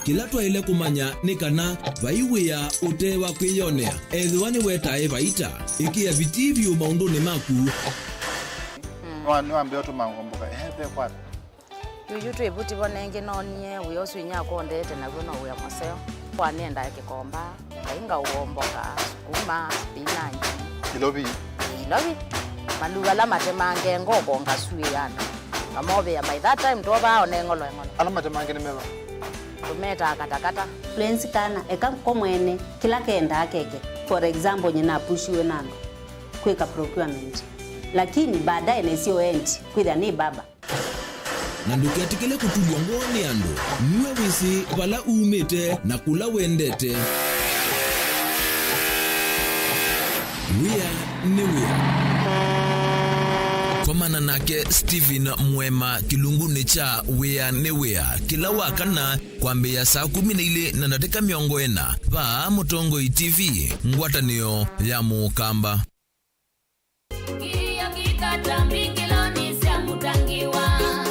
kĩla twaĩle kũmanya nĩ kana vai wĩa ũte wa kwĩyonea. Ethĩwa nĩwetae vaita, ĩkĩa vitii vyũ maũndũnĩ maku. Nĩwa-, nĩwambĩa ũtũma ngomboka, ehe, ve kwata. Yuyu twĩ vuti vo nengĩ noonie wĩa ũsu inyakwa ũndeete naw'o no wĩa mũseo. Kwa nĩendaa kĩkomba. Ngai ngaũomboka, sukuma, spinach. Ilovi. Ilovi. Maluva ala matemange ngoko ngasuĩana. Ngamovĩa by that time twovaa one ng'olo eng'olo. Ala matemange nĩ meva? Tũmetaa katakata. Prince kana eka ko mwene kĩla kendaa keke. For example, nyina apushiwe na andũ kwĩka procurement. Lakini baadaye nĩsyo endi kwĩthĩa nĩ baba. Na ndũketĩkĩle kũtulw'a ngoo nĩ andũ. Nue wĩsĩ vala umĩte na kũla wendete. Wĩa nĩ wĩa. Komana nake Stephen Mwema kĩlungunĩ kya Wĩa nĩ Wĩa kĩla wa kana kwambĩĩa saa kũmi na ilĩ na ndatĩka mĩongo ĩna vaa Mũtongoi T V, ngwatanĩo ya Mũkamba. Kĩio kĩkatambi kĩlonĩ sya Mũtangiwa.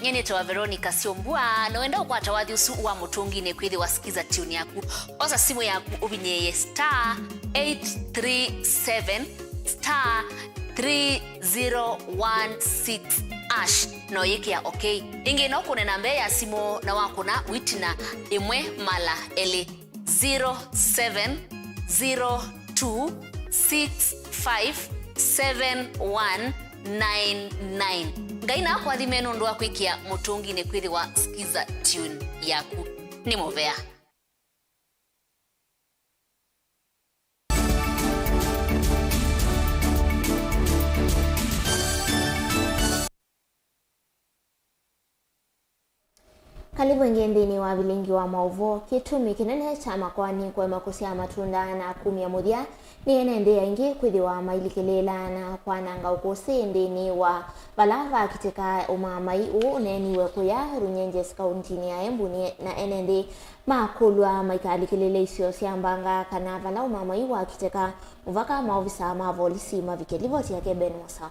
Nyie nĩtawa Veronica Syombua, na wenda ũkwata wathi ũsu wa Mũtũnginĩ kwĩthĩwa Skiza Tune yaku, osa simũ yaku ũvinyĩĩe star eight three seven star three zero one six hash, na ũyĩkĩa okay. Ĩngĩ no kũne namba ya simũ na wakũna wĩtina ĩmwe mala elĩ, zero seven zero two six five seven one nine nine. Ngai nakũathime nũndũ wa kwĩkĩa Mũtũnginĩ kwĩthĩwa Skiza Tune yaku. Nĩ mũvea. Kalĩvu ĩngĩ nthĩnĩ wa vilingi wa maũvoo. Kĩtumi kĩnene kya makoani kũema kũsyaa matunda na kumya mũthya nĩ ene nthĩ aingĩ kwĩthĩwa mailikĩlĩĩla na kwananga ũkũsĩ nthĩnĩ wa vala vakitĩka ũmaamai ũũ ũneeniwe kũya Runyenjes kauntinĩ ya Embu nĩ na ene nthĩ makũlw'a maikalikĩlĩle isio sya mbanga kana vala ũmaamai wakitĩka mũvaka maovisa ma volisi mavike. Livoti yake Ben Musa.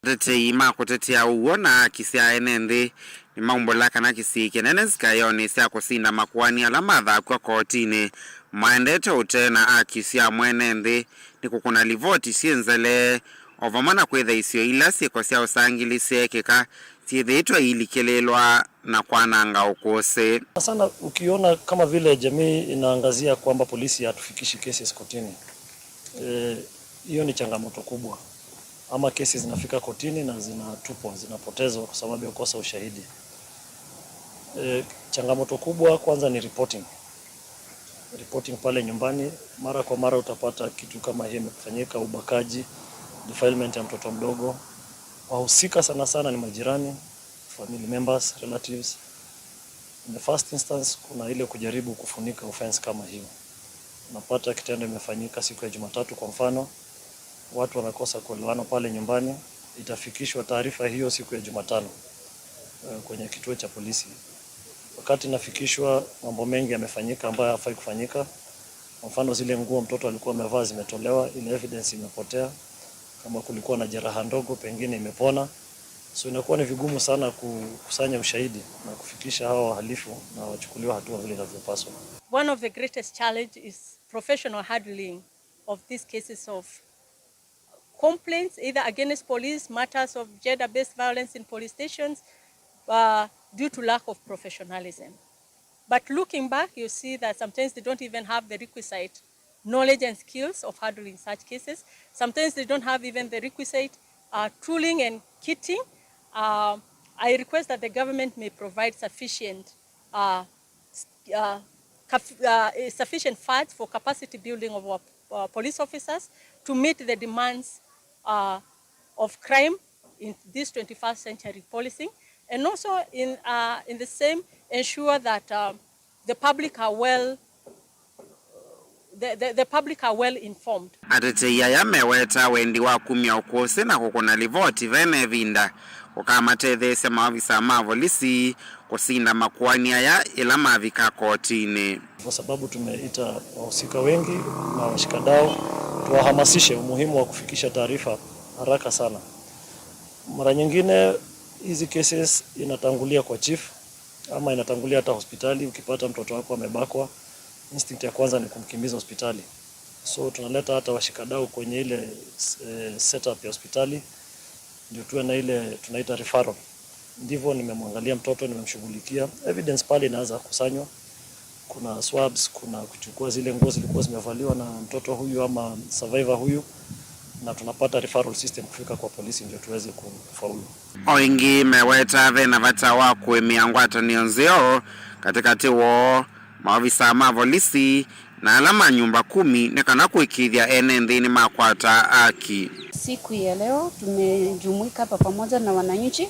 Atetei ma kũtetea ũw'o na aki sya ene nthĩ nĩmaumbũla kana kĩsii kĩnene nzikaĩonĩ sya kũsinda makoani ala mathakw'a kotinĩ maendete ũtee na aki sya mwene nthĩ nĩ kũkũna livoti syĩ nzelee, o vamwe na kwĩtha isio ila syĩko sya ũsangili syeekĩka syĩthĩĩtwe iilikĩlĩĩlwa na kwananga ũkũsĩ. Sana ukiona kama vile jamii inaangazia kwamba polisi hatufikishi cases kotini, eh, hiyo ni changamoto kubwa. Ama kesi zinafika kotini na zinatupwa, zinapotezwa kwa sababu ya kukosa ushahidi. Eh, changamoto kubwa kwanza ni reporting. Reporting pale nyumbani, mara kwa mara utapata kitu kama hiyo imefanyika, ubakaji, defilement ya mtoto mdogo. Wahusika sana sana ni majirani, family members, relatives. In the first instance, kuna ile kujaribu kufunika offense kama hiyo. Unapata kitendo imefanyika siku ya Jumatatu kwa mfano, watu wamekosa kuelewana pale nyumbani, itafikishwa taarifa hiyo siku ya Jumatano, eh, kwenye kituo cha polisi. Wakati inafikishwa, mambo mengi yamefanyika ambayo hayafai kufanyika. Kwa mfano, zile nguo mtoto alikuwa amevaa zimetolewa, ile evidence imepotea. Kama kulikuwa na jeraha ndogo, pengine imepona. So inakuwa ni vigumu sana kukusanya ushahidi na kufikisha hawa wahalifu na wachukuliwa hatua vile inavyopaswa. One of the greatest challenge is professional handling of these cases of complaints, either against police, matters of gender-based violence in police stations, uh, due to lack of professionalism. But looking back, you see that sometimes they don't even have the requisite knowledge and skills of handling such cases. Sometimes they don't have even the requisite, uh, tooling and kitting. Uh, I request that the government may provide sufficient, uh, s-, uh, cap-, uh, eh, sufficient funds for capacity building of our, uh, police officers to meet the demands, uh, of crime in this twenty-first century policing, and also in, uh, in the same, ensure that, uh, the public are well, the, the, the public are well informed. Atetei aya meweta wendi wa kumya ũkũsĩ na kũkũna livoti vena ĩvinda kũkamatetheesya maovisa ma volisi kũsinda makoani aya ĩla mavika kotinĩ. Kwa sababu tumeita wahusika wengi na washikadau, tuwahamasishe umuhimu wa kufikisha taarifa haraka sana. Mara nyingine hizi cases inatangulia kwa chief ama inatangulia hata hospitali. Ukipata mtoto wako amebakwa, instinct ya kwanza ni kumkimbiza hospitali. So tunaleta hata washikadau kwenye ile, eh, setup ya hospitali, ndio tuwe na ile tunaita referral. Ndivyo nimemwangalia mtoto, nimemshughulikia. Evidence pale inaanza kusanywa. Kuna swabs, kuna kuchukua zile nguo zilikuwa zimevaliwa na mtoto huyu ama survivor huyu, na tunapata referral system kufika kwa polisi ndio tuweze kufaulu. O ĩngĩ meweta vena vata wa kũĩmĩa ngwatanĩo nzeo katĩkatĩ woo, maovisa ma volisi, na ala ma nyumba kumi nĩ kana kũĩkĩĩthya ene nthĩ nĩmakwata aki. Siku ya leo tumejumuika hapa pamoja na wananchi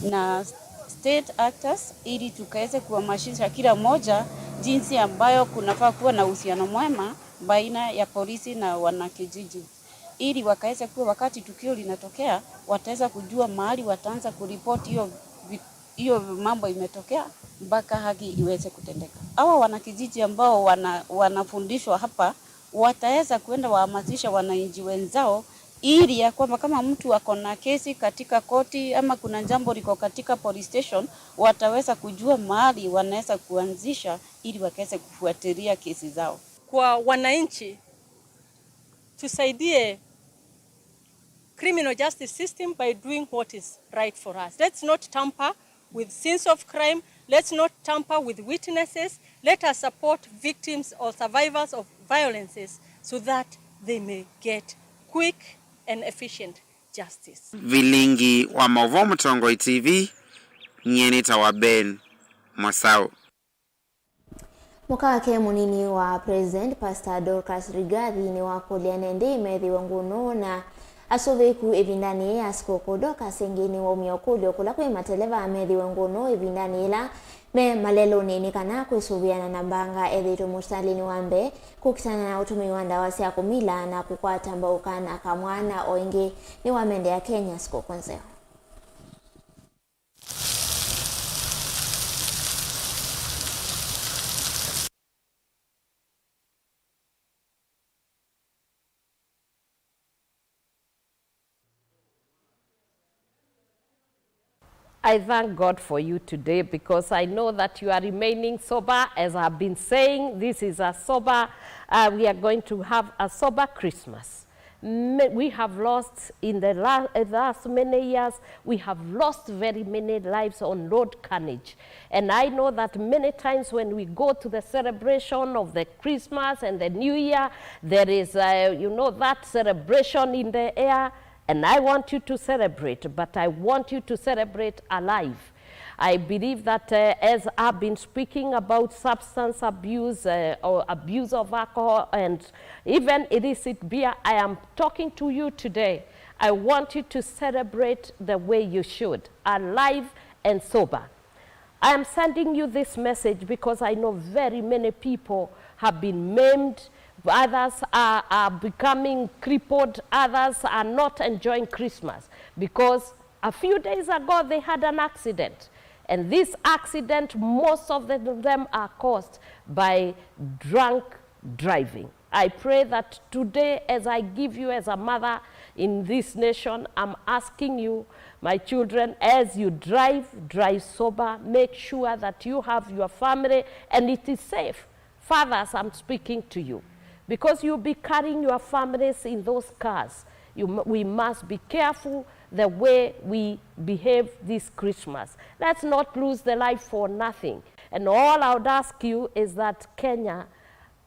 na state actors ili tukaweze kuhamasisha kila mmoja jinsi ambayo kunafaa kuwa na uhusiano mwema baina ya polisi na wanakijiji, ili wakaweze kuwa wakati tukio linatokea, wataweza kujua mahali wataanza kuripoti hiyo vi-, hiyo mambo imetokea mpaka haki iweze kutendeka. Hawa wanakijiji ambao wana-, wanafundishwa hapa wataweza kuenda wahamasisha wananchi wenzao ili ya kwamba kama mtu ako na kesi katika koti ama kuna jambo liko katika police station, wataweza kujua mahali wanaweza kuanzisha ili wakaweze kufuatilia kesi zao. Kwa wananchi, tusaidie criminal justice system by doing what is right for us. Let's not tamper with scenes of crime. Let's not tamper with witnesses. Let us support victims or survivors of violences so that they may get quick and efficient justice. Vilingi wa maũvoo Mũtongoi T V, nyie nĩtawa Ben Mosau. Mũka wake mũnini wa President, Pastor Dorcas Rigathi, nĩwakũlya nĩendĩ methĩwe ngũnũ na asũvĩĩku ĩvindanĩ yĩĩ ya sikũkũ. Dorcas ĩngĩ nĩwaumya ũkũlyo kũla kwĩ mateleva methĩwe ngũnũ ĩvindanĩ yĩla me malelũnĩ nĩ kana kwĩsũvĩana na mbanga ethĩĩtwe mũsitalĩnĩ wa mbee kũkitana na ũtũmĩi wa ndawa sya kũmila na kũkwata mbau kana kamwana. O ĩngĩ nĩwamendea Kenya sikũkũ nzeo. I thank God for you today because I know that you are remaining sober. As I've been saying, this is a sober, uh, we are going to have a sober Christmas. Ma-, we have lost in the la-, last many years, we have lost very many lives on road carnage. And I know that many times when we go to the celebration of the Christmas and the New Year, there is, uh, you know, that celebration in the air. And I want you to celebrate, but I want you to celebrate alive. I believe that, uh, as I've been speaking about substance abuse, uh, or abuse of alcohol and even illicit beer, I am talking to you today. I want you to celebrate the way you should, alive and sober. I am sending you this message because I know very many people have been maimed, others are, are becoming crippled, others are not enjoying Christmas because a few days ago they had an accident. And this accident, most of the, them are caused by drunk driving. I pray that today, as I give you as a mother in this nation, I'm asking you, my children, as you drive, drive sober. Make sure that you have your family and it is safe. Fathers, I'm speaking to you because you'll be carrying your families in those cars. You, we must be careful the way we behave this Christmas. Let's not lose the life for nothing. And all I would ask you is that Kenya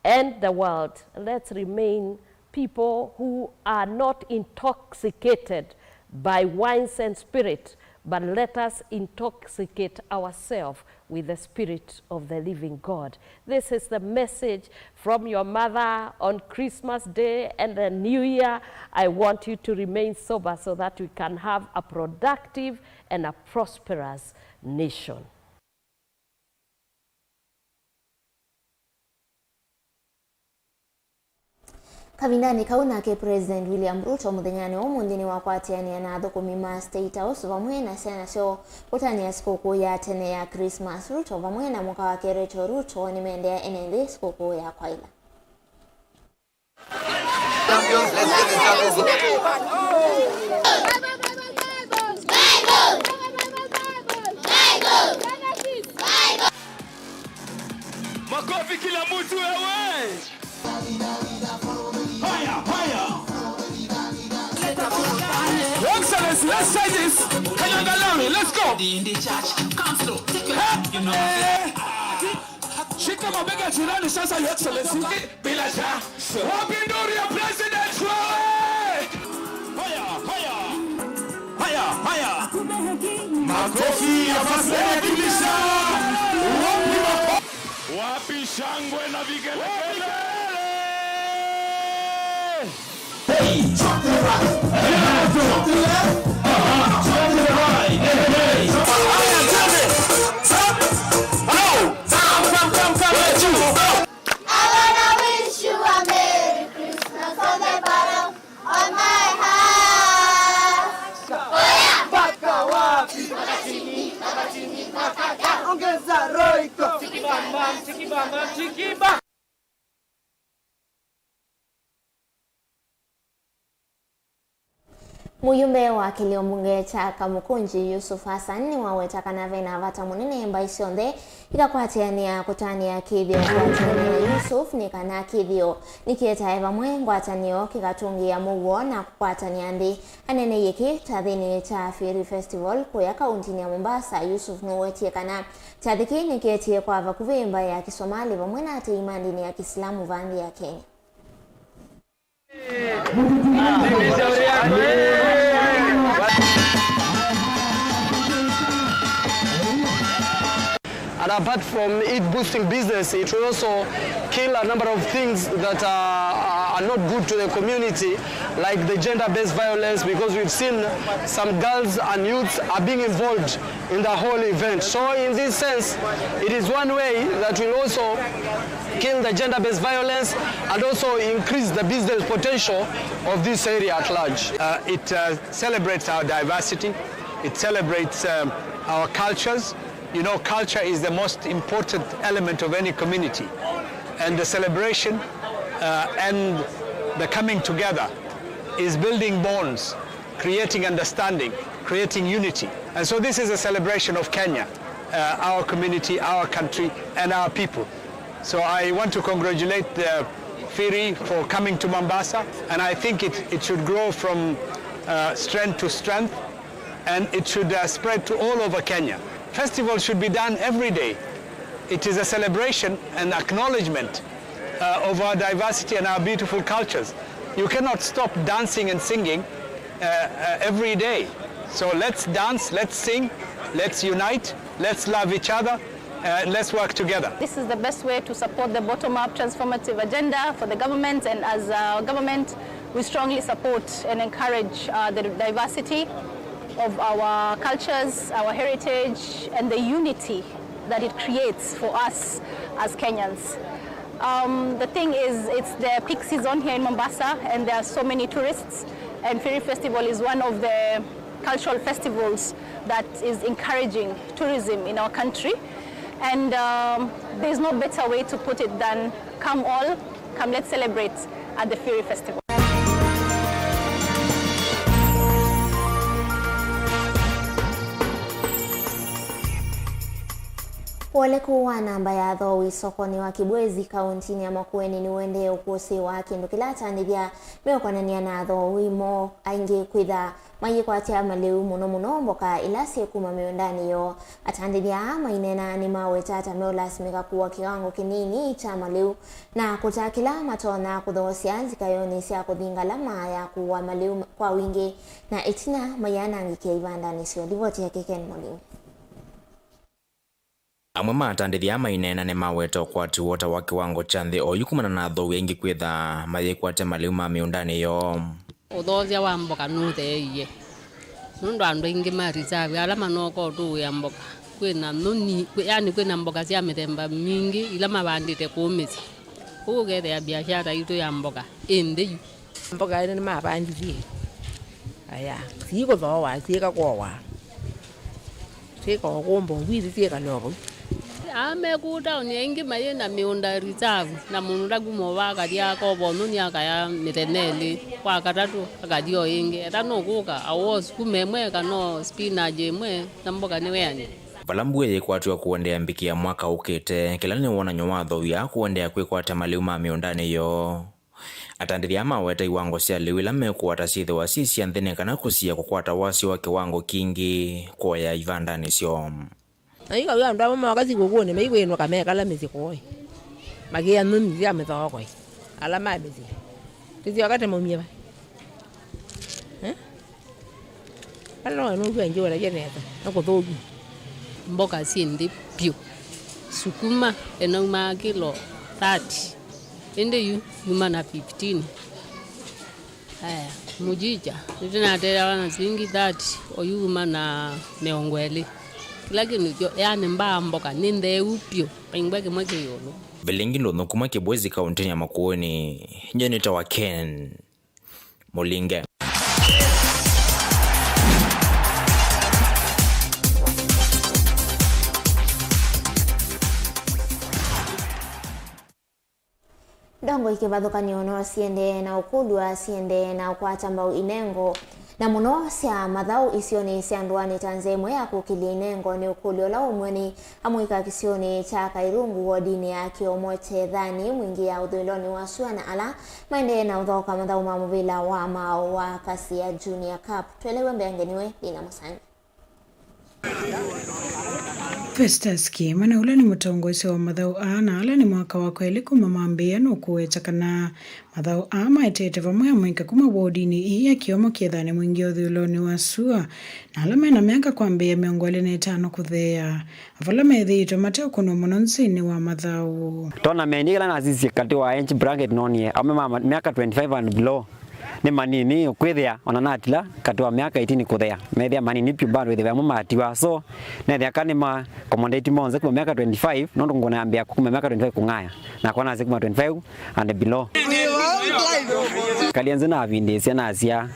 and the world, let's remain people who are not intoxicated by wines and spirit, but let us intoxicate ourselves with the Spirit of the living God. This is the message from your mother on Christmas Day and the New Year. I want you to remain sober so that we can have a productive and a prosperous nation. Kavindanĩ kau nake President William Ruto mũthenyanĩ wa ũmũnthĩ nĩwakwatĩanĩa na athũkũmi ma State House vamwe na syana syoo kũtanĩa sikũkũ ya tene ya Christmas. Ruto vamwe na mũka wake Rachel Ruto nĩmeendeea ene nthĩ sikũkũ ya kwaĩla. Makofi kila mtu wewe. Haya, haya. Your Excellency, let's say this. Kanyanga Larry, let's go. Dindi Church, come slow. Take your time, you know. Shika mabega jirani sasa, Your Excellency. Bila shaka. Wapi nduru ya President wewe? Haya, haya. Haya, haya. Makofi ya First Lady Bilisha. Wapi mako-, wapi shangwe na vigelegele? Hey, chocolate. Hey, chocolate. Aha, chocolate. Hey, hey. Haya, twende. Hello. Come, come, come, come. Hey, you. I wanna wish you a Merry Christmas on the bottom of my heart. Oya! Mpaka wapi? Mpaka chini, mpaka chini, mpaka down. Ongeza roho iko. Chiki bam bam, chiki bam bam, chiki bam. Mũyumbe wa kĩlio mbunge kya Kamukunji, Yusuf Hassan, nĩwaweta kana ve na vata mũnene mbaĩ syonthe ikakwatĩanĩa kũtanĩa kĩthĩo kwatĩanĩa na Yusuf nĩ kana kĩthĩo nĩkĩetae vamwe ngwatanĩo kĩkatũngĩĩa mũuo na kũkwatany'a nthĩ. Aneeneie kĩ kyathĩnĩ kya Firi Festival kũya kauntinĩ ya Mombasa, Yusuf nũwetie kana kyathĩ kĩĩ nĩkĩetie kwa vakuvĩ mbaĩ ya Kĩsomali vamwe na atei ma ndĩni ya Kĩsilamu va nthĩ ya Kenya. And apart from it boosting business, it will also kill a number of things that are, are not good to the community, like the gender-based violence, because we've seen some girls and youths are being involved in the whole event. So in this sense, it is one way that will also kill the gender-based violence and also increase the business potential of this area at large. Uh, it uh, celebrates our diversity, it celebrates um, our cultures. You know, culture is the most important element of any community, and the celebration uh, and the coming together is building bonds, creating understanding, creating unity. And so this is a celebration of Kenya, uh, our community, our country, and our people. So I want to congratulate the Firi for coming to Mombasa, and I think it, it should grow from uh, strength to strength, and it should uh, spread to all over Kenya. Festivals should be done every day. It is a celebration and acknowledgement uh, of our diversity and our beautiful cultures. You cannot stop dancing and singing uh, uh, every day. So let's dance, let's sing, let's unite, let's love each other, uh, and let's work together. This is the best way to support the bottom-up transformative agenda for the government, and as a government, we strongly support and encourage uh, the diversity of our cultures, our heritage, and the unity that it creates for us as Kenyans. Um, the thing is, it's the peak season here in Mombasa, and there are so many tourists, and Firi Festival is one of the cultural festivals that is encouraging tourism in our country. And um, there's no better way to put it than come all, come, let's celebrate at the Firi Festival. Ũoleku wa namba ya athoowi sokonĩ wa Kibwezi, kauntinĩ ya Makueni, nĩũendee ũkũsĩĩwa, kĩndũ kĩla atandĩthya meũkonany'a na athoowi moo aingĩ kwĩtha mayĩkwatya malĩu, mũno mũno mboka ila syĩ kuma mĩũndanĩ yoo. Atandĩthya aa maineena nĩmaweta ta meũlasimĩka kũua kĩwango kĩnini kya malĩu na kũta kĩla matonya kũthoosya nzikayonĩ sya kũthi ngalama ya kũua malĩu kwa wingĩ na ĩtina maianangĩkĩa ivandanĩ syoo. Livoti yake Ken Mũliu. Amwe ma atandĩthya aa maineena nĩmaweta ũkwati woo ta wa kĩwango kya nthĩ oyu kumana na athoowi aingĩ kwĩtha mayĩkwatya malĩu ma mĩũndanĩ yoo. Ũthoosya wa mboka nũtheeie, nũndũ andũ aingĩ ma reserve ala manooka ũtũũĩa mboka, kwĩna nyũnyi, kwĩ, yani kwĩna mboka sya mĩthemba mingĩ ila mavandĩte kũu mĩsyĩ. Kwoou ũkethĩa biashara yitũ ya mboka ĩ nthĩ yu. Mboka ĩno nĩmavandithie. Aya, siikũthooa, syĩka kwowa. Syĩka ũkũmba ũvwithĩ, syĩkale o vau. Aa me kũu taoni aingĩ mayĩ na mĩũnda reserve, na mũndũ ndakuma ũva akathi akova ũnũni akaya mĩthenya ĩlĩ, kwa katatũ akathi o ĩngĩ. Ethĩwa nũkũka, aũa sukuma ĩmwe kana o spinach ĩmwe, na mboka nĩweanĩa. Vala mbua yĩkwatw'a kũendeea mbikĩ ya mwaka ũkĩte, kĩla nĩ wonany'o wa athoowi aa kũendeea kwĩkwatya malĩu ma mĩũndanĩ yoo. Atandĩthya aa maweta iwango sya lĩu ila mekũata syĩthĩwa syĩ sya nthĩ nĩ kana kũsiĩĩa kũkwata wasyo wa kĩwango kingĩ kũya ivandanĩ syoo. Na yu kawĩa andũ amwe mooka sikũkũnĩ maikwĩnũka mekala mĩsyĩ kũĩ, makĩa nyũnyi sya mĩthookoi ala ma mĩsyĩ. Tũsyoka tũmaumye va? Eh? Ala no nũkw'a njũra nesa, nĩ kũthũku. Mboka syĩ nthĩ vyũ. Sukuma ĩnaumaa kĩlo thirty, ĩndĩ yu yuma na fifteen. Aya, mũjicha, nĩtũnateeawa na silingi thirty, oyu yuma na mĩongo ĩlĩ. Kĩla kĩndũ kyo, yani mbaa mboka nĩ ntheu vyũ, vaingwa kĩmwe kĩ ĩũlũ. Vilingi Ndũnyũ kuma Kibwezi, kauntinĩ ya Makueni, nyie nĩtawa Ken Mũlinge. Ndongoi kĩvathũkany'o no siendee na ũkũlw'a, siendee na ũkwata mbau inengo Na mũno sya mathaũ isionĩ sya ndũanĩ ta nzĩa ĩmwe ya kũkĩlya inengo nĩ ũkũlyo ũla ũmwe nĩ amũika kĩsionĩ kya Kairungu wodinĩ ya Kĩomo Kyethani mwingĩ ya ũthũĩlonĩ wa sua na ala maendee na ũthaũka mathaũ ma mũvĩla wa maaũ wa Kasia Junior Cup. Twelewe mbeange nĩwe Lina Mũsangi. Festus Kĩmana, ũla nĩ mũtongoesya wa mathaũ aa, na ala nĩ mwaka wa kelĩ kuma mambĩĩa, nũkũweta kana mathaũ aa maetete vamwe amũika kuma wodinĩ ĩĩ ya Kĩomo Kyethani mwingĩ ũthũĩlonĩ wa sua, na ala mena myaka kwambĩĩa mĩongo ĩlĩ na ĩtano kũtheea, vala methĩĩtwe mateũkũnwa mũno nzĩnĩ wa mathaũ. Tournament ĩla nasisye katĩ wa age bracket noonie aũme ma ma-, myaka twenty-five and below nĩ manini, ũkwĩthĩa ona natila katĩ wa myaka eighteen kũthea, methĩa manini vyũ bado, wĩthĩa amwe matiwa. So nethĩa ka nĩ ma accommodate monthe kuma myaka twenty-five, nũndũ ngũnambĩa kuma myaka twenty-five kũng'aya, nakwa nasya kuma twenty-five and below. Kalya nzĩ navindĩĩsya nasya,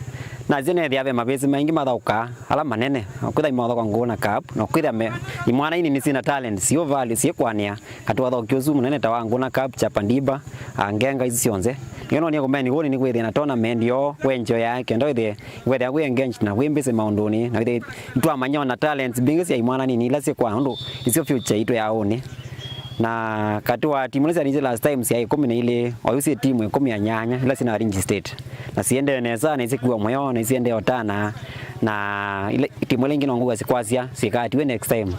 nasya nethĩa ve mavĩsĩ maingĩ mathaũkaa ala manene, na kwĩthĩa imathaũka Ngũna Cup, na kwĩthĩa me imwana inini syĩna talent, syĩ value, syĩ kwanĩa, katĩ wa ũthaũki ũsu mũnene ta wa Ngũna Cup, Chapa Dimba, a, Ngenga, isu syonthe. Nĩkyo nonie kũmeni ũnĩ nĩ kwĩthĩa na tournament yoo wenjoya, kenda wĩthĩe, wĩthĩa wĩ engaged na wĩ busy maũndũnĩ, na wĩthĩe nĩtwamanya ona talents mbingĩ sya imwana nini ila syĩ kwa ũndũ nĩsyo future yitũ ya ũnĩ. Na katĩ wa timu ila syarĩngĩte last time sya ĩkũmi na ilĩ, oyu syĩ timu ĩkũmi na nyanya ila syĩna registered. Na siendee nesa, na isikw'a mũyo, na isiendee ũtana, na ila, timu ila ingĩ no ngũga sikwasya, sikatiwe next time.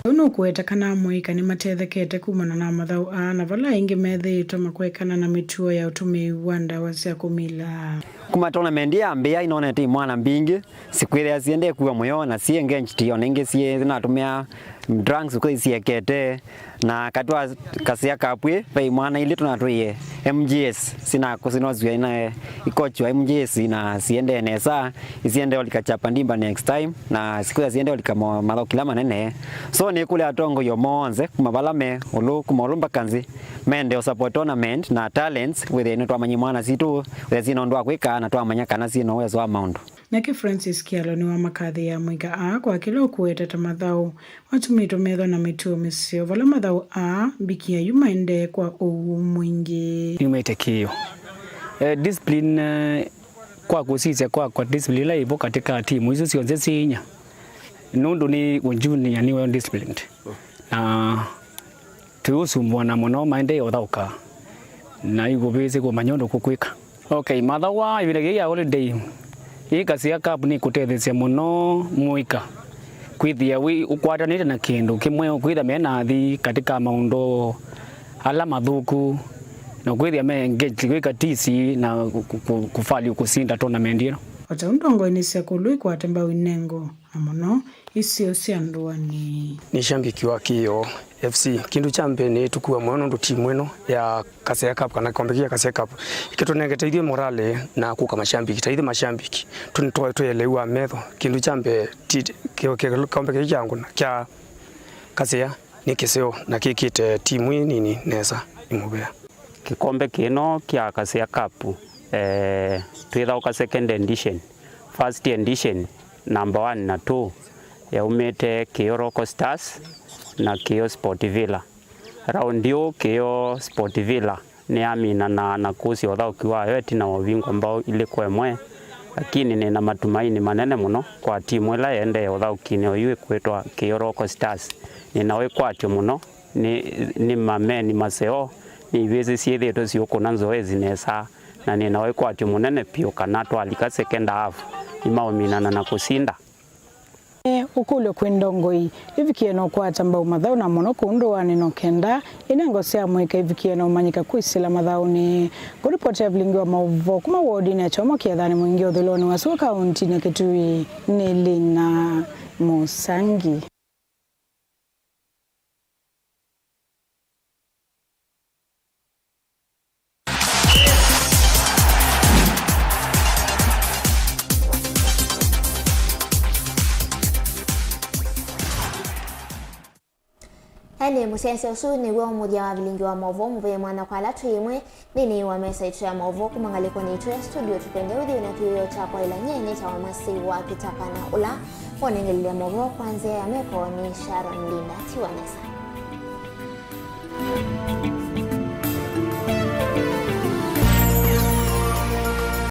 Ũu nũkũweta kana amũika nĩmatethekete kumana na mathaũ aa, na vala aingĩ methĩĩtwe makwekana na mĩtuo ya ũtũmĩi wa ndawa sya kũmila. Kuma tournament yambĩĩa, inonete imwana mbingĩ sikwĩthĩa siendee kw'a mũyo na syĩ engaged, ona ingĩ syĩ natũmĩa drugs kwĩ siekete. Na katĩ wa Kasia Cup ĩ, ve imwana ilĩ tũnatwĩie M G S, sinakusinozw'a na ikochi wa M G S, na siendee nesa, isiendee ũlika Chapa Dimba next time, na sikwĩthĩa siendee ũlika mo-, mathaũ kĩla manene. So nĩkũlya atongoi o monthe kuma vala me ũlũ, kuma ũlũ mpaka nzĩ, mende ũ support tournament na talents, wĩthĩe nĩtwamanyie mwana sitũ, wĩthĩe syĩna ũndũ wa kwĩka, na twamanya kana syĩna ũwezo wa maũndũ. Nake Francis Kyalo nĩwamakathĩĩa amũika aa kwa kĩla ũkũweta ta mathaũ matũmĩtwe methwa na mĩtuo mĩseo, vala mathaũ aa mbikĩa yu maendee kwa ũw'o mwingĩ. Nĩumĩte kĩĩo. Eh, discipline, eh, kwa kũsisya kwakwa, discipline ĩla ĩvo katĩ ka timu isu syonthe syĩ inya, nũndũ nĩ junior nĩwe disciplined. Na tũiũsumbũana mũno, maendee ũthaũka na ikũvĩsĩ kũmanya ũndũ kũkwĩka. Okay, mathaũ aa ĩvinda yĩĩ ya holiday, ĩĩ Kasia Cup nĩkũtetheesya mũno mũika kwĩthĩa wĩ ũkwatanĩte na kĩndũ kĩmwe, kwĩthĩa me na athi katĩ ka maũndũ ala mathũku, na kwĩthĩa me engaged kwĩka tisi na kũ-, kũ-, kũvalue kũsinda tournament ĩno. O ta ũndũ ndongoi nĩ sya kũlũ ikwate mbau inengo, na mũno isio sya ndũanĩ. Nĩ shambiki wa Kĩĩo F C. Kĩndũ kya mbee nĩ tũkua mũyo nũndũ timu ĩno ya Kasia Cup kana kĩkombe kĩĩ kya Kasia Cup ĩkĩtũnengete ithyĩ morale na kũka mashambiki. Ta ithyĩ mashambiki tũ-, nĩtwaĩ twĩ eleu wa metho. Kĩndũ kya mbee ti-, kĩ-, kĩ-, kĩkombe kĩĩ kya Ngũna kya Kasia nĩ kĩseo na kĩkĩte timu ĩĩ nini nesa nĩ mũvea. Kĩkombe kĩno kya Kasia Cup, eh, twĩthaũka second edition, first edition, number one na two, yaumĩte Kĩĩo Local Stars na Kĩĩo Sport Villa. Raundi ũũ Kĩĩo Sport Villa nĩyaminanaa na kũsya ũthaũki wayo ĩtina wa ũvingwa mbao ilĩ kwa ĩmwe, lakini nĩ na matumaini manene mũno kwa timu ĩla ĩendee ũthaũkinĩ oyu ĩkwĩtwa Kĩĩo Local Stars. Nĩ na wĩkwatyo mũno, nĩ, nĩ mameni maseo, nĩ ivĩsĩ syĩthĩĩtwe siũkũna nzoezi nesa, na nĩ na wĩkwatyo mũnene vyũ kana twalika second half, nĩmaũminana na kũsinda. Ũkũlyo kwĩ ndongoi, ĩvikie na ũkwata mbau mathaũ na mũno kũu ndũanĩ no kenda inengo sya mũika ivikie na ũmanyĩka kwĩsĩla mathaũnĩ. Kũlipoti ya vilingi wa maũvoo kuma wodinĩ ya Kyomo Kĩethani mwingĩ ũthũĩlonĩ wa sua kauntinĩ ya Kitui nĩ Lina Mũsangi. Elĩ mũsyaĩĩsya ũsu nĩw'o mũthya wa vilingi wa maũvoo mũvee mwana kwa ala twĩ ĩmwe. Nthĩnĩ wa mesa itũ ya maũvoo kuma ngalĩkonĩ itũ ya studio, tũkwenda ũthiĩ na kĩwĩo kya kwaĩla nyie nĩtawa Masi wa Kĩtakana, ũla wonengelelya maũvoo kwa nzĩa ya meko nĩ Sharon Linda. Tiwa nesa.